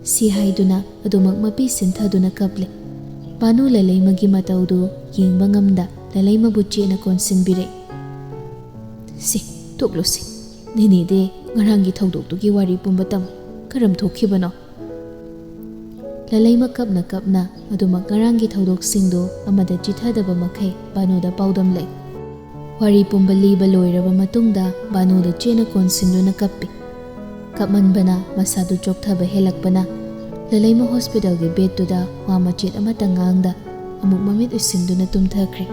ꯁꯤ ꯍꯥꯏꯗꯨꯅ ꯑꯗꯨꯃꯛ ꯃꯄꯤ ꯁꯤꯟꯊꯗꯨꯅ ꯀꯞꯂꯦ꯫ ꯕꯥꯅꯨ ꯂꯂꯩꯃꯒꯤ ꯃꯇꯧꯗꯨ ꯌꯦꯡꯕ ꯉꯝꯗ ꯂꯂꯩꯃꯕꯨ ꯆꯦꯠꯅ ꯀꯣꯟꯁꯤꯟꯕꯤꯔꯦ꯫ "ꯁꯤ, ꯇꯣꯛꯂꯨꯁꯤ꯫ ꯅꯦꯅꯦꯗꯤ ꯉꯔꯥꯡꯒꯤ ꯊꯧꯗꯣꯛꯇꯨꯒꯤ ꯋꯥꯔꯤ ꯄꯨꯝꯕ ꯇꯝꯃꯨ꯫ ꯀꯔꯝ ꯊꯣꯛꯈꯤꯕꯅꯣ?" ꯂꯂꯩꯃ ꯀꯞꯅ ꯀꯞꯅ ꯑꯗꯨꯃꯛ ꯉꯔꯥꯡꯒꯤ ꯊꯧꯗꯣꯛꯁꯤꯡꯗꯨ ꯑꯃꯗ ꯆꯤꯊꯗꯕ ꯃꯈꯩ ꯕꯥꯅꯨꯗ ꯄꯥꯎꯗꯝꯂꯦ꯫ ꯋꯥꯔꯤ ꯄꯨꯝꯕ ꯂꯤꯕ ꯂꯣꯏꯔꯕ ꯃꯇꯨꯡꯗ ꯕꯥꯅꯨꯗ ꯆꯦꯠꯅ ꯀꯣꯟꯁꯤꯟꯗꯨꯅ ꯀꯞꯄꯤ꯫ ꯀꯞꯃꯟꯕꯅ ꯃꯁꯥꯗꯨ ꯆꯣꯛꯊꯕ ꯍꯦꯜꯂꯛꯄꯅ ꯂꯂꯩꯃ ꯍꯣꯁꯄꯤꯇꯥꯜꯒꯤ ꯕꯦꯗꯇꯨꯗ ꯋꯥ ꯃꯆꯦꯠ ꯑꯃꯠꯇ ꯉꯥꯡꯗ ꯑꯃꯨꯛ ꯃꯃꯤꯠ ꯎꯏꯁꯤꯟꯗꯨꯅ ꯇꯨꯝꯊꯈ꯭ꯔꯦ꯫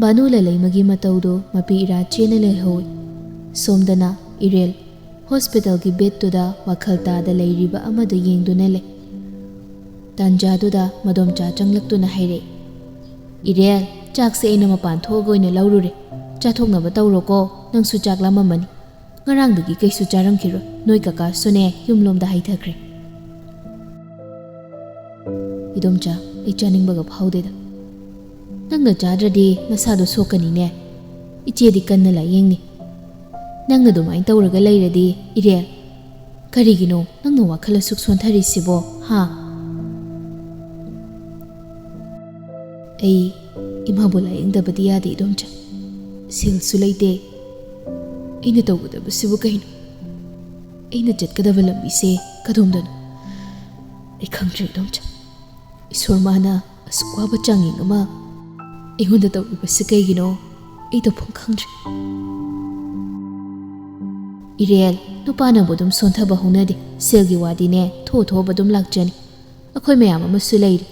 ꯕꯥꯅꯨ ꯂꯂꯩꯃꯒꯤ ꯃꯇꯧꯗꯨ ꯃꯄꯤ ꯏꯔꯥ ꯆꯦꯟꯅ ꯂꯩꯍꯧꯏ꯫ ꯁꯣꯝꯗꯅ ꯏꯔꯦꯜ ꯍꯣꯁꯄꯤꯇꯥꯜꯒꯤ ꯕꯦꯗꯇꯨꯗ ꯋꯥꯈꯜ ꯇꯥꯗ ꯂꯩꯔꯤꯕ ꯑꯃꯗꯨ ꯌꯦꯡꯗꯨꯅ ꯂꯩ꯫ ꯇꯥꯟꯖꯥꯗꯨꯗ ꯃꯗꯣꯝꯆꯥ ꯆꯪꯂꯛꯇꯨꯅ ꯍꯥꯏꯔꯛꯏ, "ꯏꯔꯦꯜ, ꯆꯥꯛꯁꯦ ꯑꯩꯅ ꯃꯄꯥꯟ ꯊꯣꯛꯑꯒ ꯑꯣꯏꯅ ꯂꯧꯔꯨꯔꯦ꯫ ꯆꯥꯊꯣꯛꯅꯕ ꯇꯧꯔꯣꯀꯣ, ꯅꯪꯁꯨ ꯆꯥꯛ ꯂꯥꯝꯃꯝꯃꯅꯤ꯫ ꯉꯔꯥꯡꯗꯒꯤ ꯀꯩꯁꯨ ꯆꯥꯔꯝꯈꯤꯔꯣꯏ, ꯅꯣꯏ ꯀꯀꯥꯁꯨꯅꯦ ꯌꯨꯝꯂꯣꯝꯗ ꯍꯥꯏꯊꯈ꯭ꯔꯦ"꯫ "ꯏꯗꯣꯝꯆꯥ, ꯑꯩ ꯆꯥꯅꯤꯡꯕꯒ ꯐꯥꯎꯗꯦꯗ꯫ ꯅꯪꯅ ꯆꯥꯗ꯭ꯔꯗꯤ ꯅꯁꯥꯗꯣ ꯁꯣꯛꯀꯅꯤꯅꯦ꯫ ꯏꯆꯦꯗꯤ ꯀꯟꯅ ꯂꯥꯏꯌꯦꯡꯅꯤ꯫ ꯅꯪꯅ ꯑꯗꯨꯃꯥꯏꯅ ꯇꯧꯔꯒ ꯂꯩꯔꯗꯤ, ꯏꯔꯦꯜ, ꯀꯔꯤꯒꯤꯅꯣ ꯅꯪꯅ ꯋꯥꯈꯜ ꯑꯁꯨꯛ ꯁꯣꯟꯊꯔꯤꯁꯤꯕꯣ, ꯍꯥ?" "ꯑꯩ ꯏꯃꯥꯕꯨ ꯂꯥꯏꯌꯦꯡꯗꯕꯗꯤ ꯌꯥꯗꯦ, ꯏꯗꯣꯝꯆꯥ꯫ ꯁꯦꯜꯁꯨ ꯂꯩꯇꯦ꯫ ꯑꯩꯅ ꯇꯧꯒꯗꯕꯁꯤꯕꯨ ꯀꯩꯅꯣ? ꯑꯩꯅ ꯆꯠꯀꯗꯕ ꯂꯝꯕꯤꯁꯦ ꯀꯗꯣꯝꯗꯅꯣ? ꯑꯩ ꯈꯪꯗ꯭ꯔꯦ, ꯏꯗꯣꯝꯆꯥ꯫ ꯏꯁꯣꯔ ꯃꯥꯅ ꯑꯁꯨꯛ ꯋꯥꯕ ꯆꯥꯡꯌꯦꯡ ꯑꯃ ꯑꯩꯉꯣꯟꯗ ꯇꯧꯕꯤꯕꯁꯤ ꯀꯩꯒꯤꯅꯣ? ꯑꯩ ꯇꯧꯐꯝ ꯈꯪꯗ꯭ꯔꯦ꯫" "ꯏꯔꯦꯜ, ꯅꯨꯄꯥꯅꯕꯨ ꯑꯗꯨꯝ ꯁꯣꯟꯊꯕ ꯍꯧꯅꯗꯦ꯫ ꯁꯦꯜꯒꯤ ꯋꯥꯗꯤꯅꯦ, ꯊꯣꯛ ꯊꯣꯛꯑꯕ ꯑꯗꯨꯝ ꯂꯥꯛꯆꯅꯤ꯫ ꯑꯩꯈꯣꯏ ꯃꯌꯥꯝ ꯑꯃꯁꯨ ꯂꯩꯔꯤ꯫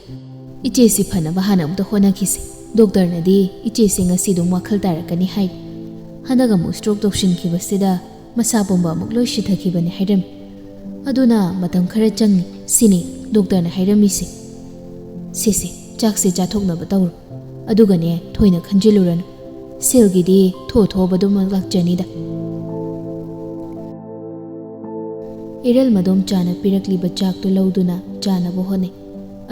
ꯏꯆꯦꯁꯤ ꯐꯅꯕ ꯍꯥꯟꯅ ꯑꯝꯇ ꯍꯣꯠꯅꯈꯤꯁꯤ꯫ ꯗꯣꯛꯇꯔꯅꯗꯤ ꯏꯆꯦꯁꯤ ꯉꯁꯤ ꯑꯗꯨꯝ ꯋꯥꯈꯜ ꯇꯥꯔꯛꯀꯅꯤ ꯍꯥꯏꯔꯤ꯫ ꯍꯟꯗꯛ ꯑꯃꯨꯛ ꯁ꯭ꯇ꯭ꯔꯣꯛ ꯇꯧꯁꯤꯟꯈꯤꯕꯁꯤꯗ ꯃꯁꯥ ꯄꯨꯝꯕ ꯑꯃꯨꯛ ꯂꯣꯏ ꯁꯤꯊꯈꯤꯕꯅꯤ ꯍꯥꯏꯔꯝꯃꯤ꯫ ꯑꯗꯨꯅ ꯃꯇꯝ ꯈꯔ ꯆꯪꯅꯤ, ꯁꯤꯅꯤ ꯗꯣꯛꯇꯔꯅ ꯍꯥꯏꯔꯝꯃꯤꯁꯦ꯫ ꯁꯦ ꯁꯦ, ꯆꯥꯛꯁꯦ ꯆꯥꯊꯣꯛꯅꯕ ꯇꯧꯔꯣ꯫ ꯑꯗꯨꯒꯅꯦ, ꯊꯣꯏꯅ ꯈꯟꯖꯤꯜꯂꯨꯔꯅꯨ꯫ ꯁꯦꯜꯒꯤꯗꯤ ꯊꯣꯛ ꯊꯣꯛꯑꯕ ꯑꯗꯨꯝ ꯂꯥꯛꯆꯅꯤꯗ꯫" ꯏꯔꯦꯜ ꯃꯗꯣꯝꯆꯥꯅ ꯄꯤꯔꯛꯂꯤꯕ ꯆꯥꯛꯇꯨ ꯂꯧꯗꯨꯅ ꯆꯥꯅꯕ ꯍꯣꯠꯅꯩ꯫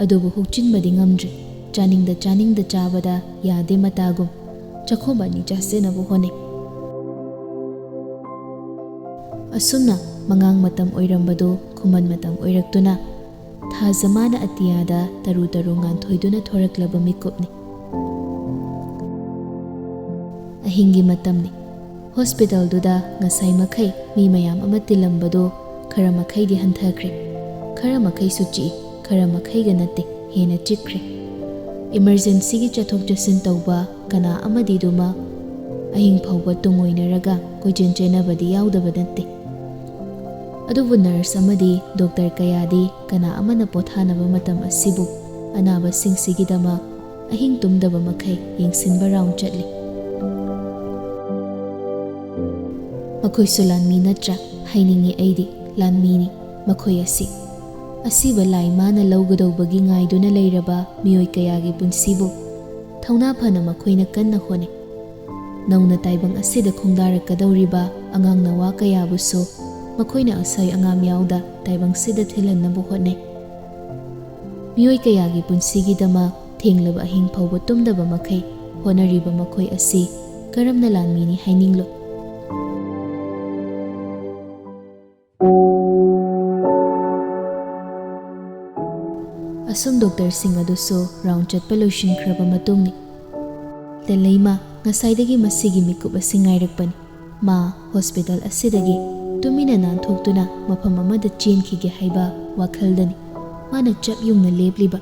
ꯑꯗꯨꯕꯨ ꯍꯨꯛꯆꯤꯟꯕꯗꯤ ꯉꯝꯗ꯭ꯔꯦ꯫ ꯆꯥꯅꯤꯡꯗ ꯆꯥꯅꯤꯡꯗ ꯆꯥꯕꯗ ꯌꯥꯗꯦ ꯃꯇꯥꯒꯨꯝ꯫ ꯆꯥꯛꯈꯣꯝ ꯑꯅꯤ ꯆꯥꯁꯤꯟꯅꯕ ꯍꯣꯠꯅꯩ꯫ ꯑꯁꯨꯝꯅ ꯃꯉꯥꯡ ꯃꯇꯝ ꯑꯣꯏꯔꯝꯕꯗꯨ ꯈꯨꯃꯟ ꯃꯇꯝ ꯑꯣꯏꯔꯛꯇꯨꯅ ꯊꯥꯖꯃꯥꯅ ꯑꯇꯤꯌꯥꯗ ꯇꯔꯨ ꯇꯔꯨ ꯉꯥꯟꯊꯣꯏꯗꯨꯅ ꯊꯣꯔꯛꯂꯕ ꯃꯤꯀꯨꯞꯅꯤ꯫ ꯑꯍꯤꯡꯒꯤ ꯃꯇꯝꯅꯤ꯫ ꯍꯣꯁꯄꯤꯇꯥꯜꯗꯨꯗ ꯉꯁꯥꯏ ꯃꯈꯩ ꯃꯤ ꯃꯌꯥꯝ ꯑꯃ ꯇꯤꯜꯂꯝꯕꯗꯨ ꯈꯔ ꯃꯈꯩꯗꯤ ꯍꯟꯊꯈ꯭ꯔꯦ꯫ ꯈꯔ ꯃꯈꯩꯁꯨ ꯆꯤꯛꯏ, ꯈꯔ ꯃꯈꯩꯒ ꯅꯠꯇꯦ, ꯍꯦꯟꯅ ꯆꯤꯛꯈ꯭ꯔꯦ꯫ ꯏꯃꯔꯖꯦꯟꯁꯤꯒꯤ ꯆꯠꯊꯣꯛ ꯆꯠꯁꯤꯟ ꯇꯧꯕ ꯀꯅꯥ ꯑꯃꯗꯤꯗꯨꯃ ꯑꯍꯤꯡ ꯐꯥꯎꯕ ꯇꯨꯡ ꯑꯣꯏꯅꯔꯒ ꯀꯣꯏꯆꯦꯟ ꯆꯦꯟꯅꯕꯗꯤ ꯌꯥꯎꯗꯕ ꯅꯠꯇꯦ꯫ ꯑꯗꯨꯕꯨ ꯅꯔꯁ ꯑꯃꯗꯤ ꯗꯣꯛꯇꯔ ꯀꯌꯥꯗꯤ ꯀꯅꯥ ꯑꯃꯅ ꯄꯣꯊꯥꯅꯕ ꯃꯇꯝ ꯑꯁꯤꯕꯨ ꯑꯅꯥꯕꯁꯤꯡꯁꯤꯒꯤꯗꯃꯛ ꯑꯍꯤꯡ ꯇꯨꯝꯗꯕ ꯃꯈꯩ ꯌꯦꯡꯁꯤꯟꯕ ꯔꯥꯎꯟ ꯆꯠꯂꯤ꯫ ꯃꯈꯣꯏꯁꯨ ꯂꯥꯟꯃꯤ ꯅꯠꯇ꯭ꯔꯥ? ꯍꯥꯏꯅꯤꯡꯉꯤ ꯑꯩꯗꯤ, ꯂꯥꯟꯃꯤꯅꯤ ꯃꯈꯣꯏ ꯑꯁꯤ꯫ ꯑꯁꯤꯕ ꯂꯥꯏ ꯃꯥꯅ ꯂꯧꯒꯗꯧꯕꯒꯤ ꯉꯥꯏꯗꯨꯅ ꯂꯩꯔꯕ ꯃꯤꯑꯣꯏ ꯀꯌꯥꯒꯤ ꯄꯨꯟꯁꯤꯕꯨ ꯊꯧꯅꯥ ꯐꯅ ꯃꯈꯣꯏꯅ ꯀꯟꯅ ꯍꯣꯠꯅꯩ꯫ ꯅꯧꯅ ꯇꯥꯏꯕꯪ ꯑꯁꯤꯗ ꯈꯣꯡꯗꯥꯔꯛꯀꯗꯧꯔꯤꯕ ꯑꯉꯥꯡ ꯅꯋꯥ ꯀꯌꯥꯕꯨꯁꯨ ꯃꯈꯣꯏꯅ ꯑꯁꯣꯏ ꯑꯉꯥꯝ ꯌꯥꯎꯗ ꯇꯥꯏꯕꯪꯁꯤꯗ ꯊꯤꯜꯍꯟꯅꯕ ꯍꯣꯠꯅꯩ꯫ ꯃꯤꯑꯣꯏ ꯀꯌꯥꯒꯤ ꯄꯨꯟꯁꯤꯒꯤꯗꯃꯛ ꯊꯦꯡꯂꯕ ꯑꯍꯤꯡ ꯐꯥꯎꯕ ꯇꯨꯝꯗꯕ ꯃꯈꯩ ꯍꯣꯠꯅꯔꯤꯕ ꯃꯈꯣꯏ ꯑꯁꯤ ꯀꯔꯝꯅ ꯂꯥꯟꯃꯤꯅꯤ ꯍꯥꯏꯅꯤꯡꯂꯣ? ꯑꯁꯨꯝ ꯗꯣꯛꯇꯔꯁꯤꯡ ꯑꯗꯨꯁꯨ ꯔꯥꯎꯟ ꯆꯠꯄ ꯂꯣꯏꯁꯤꯟꯈ꯭ꯔꯕ ꯃꯇꯨꯡꯅꯤ꯫ ꯂꯂꯩꯃ ꯉꯁꯥꯏꯗꯒꯤ ꯃꯁꯤꯒꯤ ꯃꯤꯀꯨꯞ ꯑꯁꯤ ꯉꯥꯏꯔꯛꯄꯅꯤ꯫ ꯃꯥ ꯍꯣꯁꯄꯤꯇꯥꯜ ꯑꯁꯤꯗꯒꯤ ꯇꯨꯃꯤꯟꯅ ꯅꯥꯟꯊꯣꯛꯇꯨꯅ ꯃꯐꯝ ꯑꯃꯗ ꯆꯦꯟꯈꯤꯒꯦ ꯍꯥꯏꯕ ꯋꯥꯈꯜꯗꯅꯤ ꯃꯥꯅ ꯆꯞ ꯌꯨꯡꯅ ꯂꯦꯞꯂꯤꯕ꯫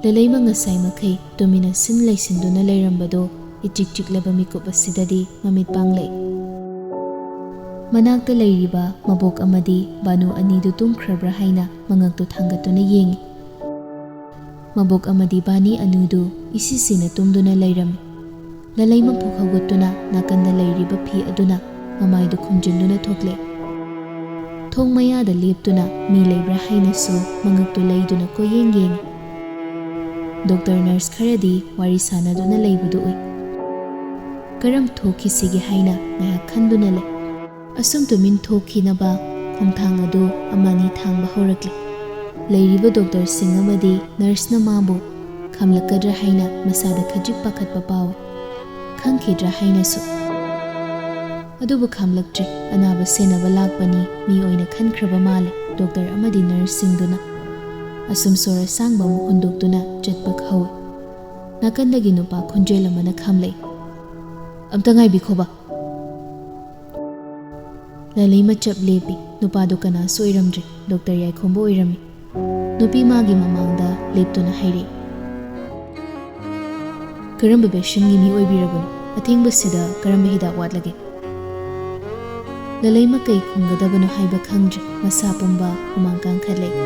ꯂꯂꯩꯃ ꯉꯁꯥꯏ ꯃꯈꯩ ꯇꯨꯃꯤꯟꯅ ꯁꯤꯟ ꯂꯩꯁꯤꯟꯗꯨꯅ ꯂꯩꯔꯝꯕꯗꯨ ꯏꯆꯤꯛ ꯆꯤꯛꯂꯕ ꯃꯤꯀꯨꯞ ꯑꯁꯤꯗꯗꯤ ꯃꯃꯤꯠ ꯄꯥꯡꯂꯛꯏ꯫ ꯃꯅꯥꯛꯇ ꯂꯩꯔꯤꯕ ꯃꯕꯣꯛ ꯑꯃꯗꯤ ꯕꯥꯅꯨ ꯑꯅꯤꯗꯨ ꯇꯨꯝꯈ꯭ꯔꯕ꯭ꯔꯥ ꯍꯥꯏꯅ ꯃꯉꯛꯇꯨ ꯊꯥꯡꯒꯠꯇꯨꯅ ꯌꯦꯡꯏ꯫ ꯃꯕꯣꯛ ꯑꯃꯗꯤ ꯕꯥꯅꯤ ꯑꯅꯨꯗꯨ ꯏꯁꯤꯁꯤꯅ ꯇꯨꯝꯗꯨꯅ ꯂꯩꯔꯝꯃꯤ꯫ ꯂꯂꯩꯃ ꯐꯨꯛ ꯍꯧꯒꯠꯇꯨꯅ ꯅꯥꯀꯟꯗ ꯂꯩꯔꯤꯕ ꯐꯤ ꯑꯗꯨꯅ ꯃꯃꯥꯏꯗꯨ ꯈꯨꯝꯖꯤꯟꯗꯨꯅ ꯊꯣꯛꯂꯦ꯫ ꯊꯣꯡ ꯃꯌꯥꯗ ꯂꯦꯞꯇꯨꯅ ꯃꯤ ꯂꯩꯕ꯭ꯔꯥ ꯍꯥꯏꯅꯁꯨ ꯃꯉꯛꯇꯨ ꯂꯩꯗꯨꯅ ꯀꯣꯏꯌꯦꯡ ꯌꯦꯡꯏ꯫ ꯗꯣꯛꯇꯔ ꯅꯔꯁ ꯈꯔꯗꯤ ꯋꯥꯔꯤ ꯁꯥꯟꯅꯗꯨꯅ ꯂꯩꯕꯗꯨ ꯎꯏ꯫ ꯀꯔꯝ ꯊꯣꯛꯈꯤꯁꯤꯒꯦ ꯍꯥꯏꯅ ꯉꯥꯏꯍꯥꯛ ꯈꯟꯗꯨꯅ ꯂꯩ꯫ ꯑꯁꯨꯝ ꯇꯨꯃꯤꯟ ꯊꯣꯛꯈꯤꯅꯕ ꯈꯣꯡꯊꯥꯡ ꯑꯗꯨ ꯑꯃꯅꯤ ꯊꯥꯡꯕ ꯍꯧꯔꯛꯂꯤ꯫ ꯂꯩꯔꯤꯕ ꯗꯣꯛꯇꯔꯁꯤꯡ ꯑꯃꯗꯤ ꯅꯔꯁꯅ ꯃꯥꯕꯨ ꯈꯥꯝꯂꯛꯀꯗ꯭ꯔꯥ ꯍꯥꯏꯅ ꯃꯁꯥꯗ ꯈꯖꯤꯛ ꯄꯥꯈꯠꯄ ꯄꯥꯎ ꯈꯪꯈꯤꯗ꯭ꯔꯥ ꯍꯥꯏꯅꯁꯨ꯫ ꯑꯗꯨꯕꯨ ꯈꯥꯝꯂꯛꯇ꯭ꯔꯤ꯫ ꯑꯅꯥꯕ ꯁꯦꯟꯅꯕ ꯂꯥꯛꯄꯅꯤ, ꯃꯤ ꯑꯣꯏꯅ ꯈꯟꯈ꯭ꯔꯕ ꯃꯥꯜꯂꯦ ꯗꯣꯛꯇꯔ ꯑꯃꯗꯤ ꯅꯔꯁꯁꯤꯡꯗꯨꯅ꯫ ꯑꯁꯨꯝ ꯁꯣꯔ ꯑꯁꯥꯡꯕ ꯑꯃ ꯍꯣꯟꯗꯣꯛꯇꯨꯅ ꯆꯠꯄ ꯍꯧꯏ꯫ ꯅꯥꯀꯟꯗꯒꯤ ꯅꯨꯄꯥ ꯈꯣꯟꯖꯦꯜ ꯑꯃꯅ ꯈꯥꯝꯂꯛꯏ꯫ "ꯑꯝꯇ ꯉꯥꯏꯕꯤꯈꯣꯕ!" ꯂꯂꯩꯃ ꯆꯞ ꯂꯦꯞꯄꯤ꯫ ꯅꯨꯄꯥꯗꯨ ꯀꯅꯥꯁꯨ ꯑꯣꯏꯔꯝꯗ꯭ꯔꯦ, ꯗꯣꯛꯇꯔ ꯌꯥꯏꯈꯣꯝꯕ ꯑꯣꯏꯔꯝꯃꯤ꯫ ꯅꯨꯄꯤ ꯃꯥꯒꯤ ꯃꯃꯥꯡꯗ ꯂꯦꯞꯇꯨꯅ ꯍꯥꯏꯔꯛꯏ, "ꯀꯔꯝꯕ ꯄꯦꯁꯦꯟꯒꯤ ꯃꯤ ꯑꯣꯏꯕꯤꯔꯕꯅꯣ? ꯑꯊꯦꯡꯕꯁꯤꯗ ꯀꯔꯝꯕ ꯍꯤꯗꯥꯛ ꯋꯥꯠꯂꯒꯦ?" ꯂꯂꯩꯃ ꯀꯩ ꯈꯨꯝꯒꯗꯕꯅꯣ ꯍꯥꯏꯕ ꯈꯪꯗ꯭ꯔꯦ, ꯃꯁꯥ ꯄꯨꯝꯕ ꯍꯨꯃꯥꯡ ꯀꯥꯡꯈꯠꯂꯛꯏ꯫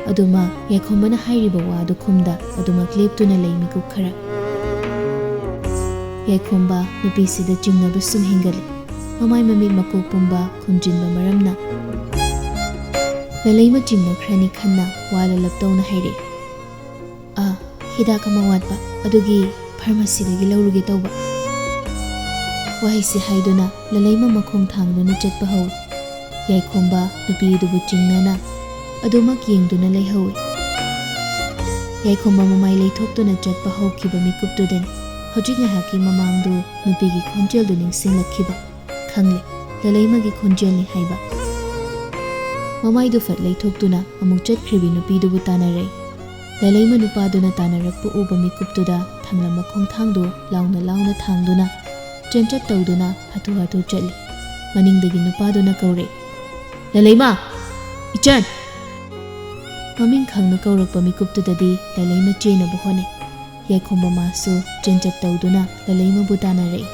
ꯑꯗꯨꯃꯛ ꯌꯥꯏꯈꯣꯝꯕꯅ ꯍꯥꯏꯔꯤꯕ ꯋꯥꯗꯨ ꯈꯨꯝꯗ ꯑꯗꯨꯃꯛ ꯂꯦꯞꯇꯨꯅ ꯂꯩ ꯃꯤꯀꯨꯞ ꯈꯔ꯫ ꯌꯥꯏꯈꯣꯝꯕ ꯅꯨꯄꯤꯁꯤꯗ ꯆꯤꯡꯅꯕ ꯁꯨꯝ ꯍꯦꯟꯒꯠꯂꯤ꯫ ꯃꯃꯥꯏ ꯃꯃꯤꯠ ꯃꯀꯣꯛ ꯄꯨꯝꯕ ꯈꯨꯝꯖꯤꯟꯕ ꯃꯔꯝꯅ ꯂꯂꯩꯃ ꯆꯤꯡꯅꯈ꯭ꯔꯅꯤ ꯈꯟꯅ ꯋꯥ ꯂꯂꯞ ꯇꯧꯅ ꯍꯥꯏꯔꯛꯏ, "ꯑꯥ, ꯍꯤꯗꯥꯛ ꯑꯃ ꯋꯥꯠꯄ, ꯑꯗꯨꯒꯤ ꯐꯥꯔꯃꯥꯁꯤꯗꯒꯤ ꯂꯧꯔꯨꯒꯦ ꯇꯧꯕ"꯫ ꯋꯥꯍꯩꯁꯤ ꯍꯥꯏꯗꯨꯅ ꯂꯂꯩꯃ ꯃꯈꯣꯡ ꯊꯥꯡꯗꯨꯅ ꯆꯠꯄ ꯍꯧꯏ꯫ ꯌꯥꯏꯈꯣꯝꯕ ꯅꯨꯄꯤ ꯑꯗꯨꯕꯨ ꯆꯤꯡꯅꯅ ꯑꯗꯨꯃꯛ ꯌꯦꯡꯗꯨꯅ ꯂꯩꯍꯧꯏ꯫ ꯌꯥꯏꯈꯣꯝꯕ ꯃꯃꯥꯏ ꯂꯩꯊꯣꯛꯇꯨꯅ ꯆꯠꯄ ꯍꯧꯈꯤꯕ ꯃꯤꯀꯨꯞꯇꯨꯗꯅꯤ ꯍꯧꯖꯤꯛ ꯉꯥꯏꯍꯥꯛꯀꯤ ꯃꯃꯥꯡꯗꯨ ꯅꯨꯄꯤꯒꯤ ꯈꯣꯟꯖꯦꯜꯗꯨ ꯅꯤꯡꯁꯤꯡꯂꯛꯈꯤꯕ꯫ ꯈꯪꯂꯦ, ꯂꯂꯩꯃꯒꯤ ꯈꯣꯟꯖꯦꯜꯅꯤ ꯍꯥꯏꯕ꯫ ꯃꯃꯥꯏꯗꯨ ꯐꯠ ꯂꯩꯊꯣꯛꯇꯨꯅ ꯑꯃꯨꯛ ꯆꯠꯈ꯭ꯔꯤꯕꯤ ꯅꯨꯄꯤꯗꯨꯕꯨ ꯇꯥꯟꯅꯔꯦ꯫ ꯂꯂꯩꯃ ꯅꯨꯄꯥꯗꯨꯅ ꯇꯥꯟꯅꯔꯛꯄ ꯎꯕ ꯃꯤꯀꯨꯞꯇꯨꯗ ꯊꯥꯡꯂꯝꯕ ꯈꯣꯡꯊꯥꯡꯗꯨ ꯂꯥꯎꯅ ꯂꯥꯎꯅ ꯊꯥꯡꯗꯨꯅ ꯆꯦꯟꯆꯠ ꯇꯧꯗꯨꯅ ꯍꯥꯊꯨ ꯍꯥꯊꯨ ꯆꯠꯂꯤ꯫ ꯃꯅꯤꯡꯗꯒꯤ ꯅꯨꯄꯥꯗꯨꯅ ꯀꯧꯔꯦ, "ꯂꯂꯩꯃ! ꯏꯆꯟ!" ꯃꯃꯤꯡ ꯈꯪꯅ ꯀꯧꯔꯛꯄ ꯃꯤꯀꯨꯞꯇꯨꯗꯗꯤ ꯂꯂꯩꯃ ꯆꯦꯟꯅꯕ ꯍꯣꯠꯅꯩ꯫ ꯌꯥꯏꯈꯣꯝꯕ ꯃꯥꯁꯨ ꯆꯦꯟꯆꯠ ꯇꯧꯗꯨꯅ ꯂꯂꯩꯃꯕꯨ ꯇꯥꯟꯅꯔꯛꯏ꯫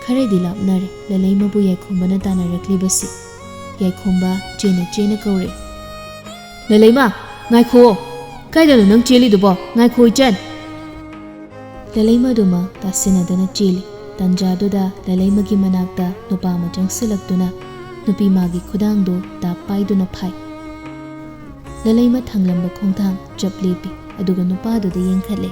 ꯈꯔꯗꯤ ꯂꯥꯞꯅꯔꯦ ꯂꯂꯩꯃꯕꯨ ꯌꯥꯏꯈꯣꯝꯕꯅ ꯇꯥꯟꯅꯔꯛꯂꯤꯕꯁꯤ꯫ ꯌꯥꯏꯈꯣꯝꯕ ꯆꯦꯟꯅ ꯆꯦꯟꯅ ꯀꯧꯔꯦ, "ꯂꯂꯩꯃ, ꯉꯥꯏꯈꯣ! ꯀꯥꯏꯗꯅꯣ ꯅꯪ ꯆꯦꯜꯂꯤꯗꯨꯕꯣ? ꯉꯥꯏꯈꯣ, ꯏꯆꯟ!" ꯂꯂꯩꯃꯗꯨꯃꯛ ꯇꯥꯁꯤꯟꯅꯗꯅ ꯆꯦꯜꯂꯤ꯫ ꯇꯟꯖꯥꯗꯨꯗ ꯂꯂꯩꯃꯒꯤ ꯃꯅꯥꯛꯇ ꯅꯨꯄꯥ ꯑꯃ ꯆꯪꯁꯤꯜꯂꯛꯇꯨꯅ ꯅꯨꯄꯤ ꯃꯥꯒꯤ ꯈꯨꯗꯥꯡꯗꯨ ꯗꯥꯞ ꯄꯥꯏꯗꯨꯅ ꯐꯥꯏ꯫ ꯂꯂꯩꯃ ꯊꯥꯡꯂꯝꯕ ꯈꯣꯡꯊꯥꯡ ꯆꯞ ꯂꯦꯞꯄꯤ, ꯑꯗꯨꯒ ꯅꯨꯄꯥꯗꯨꯗ ꯌꯦꯡꯈꯠꯂꯦ꯫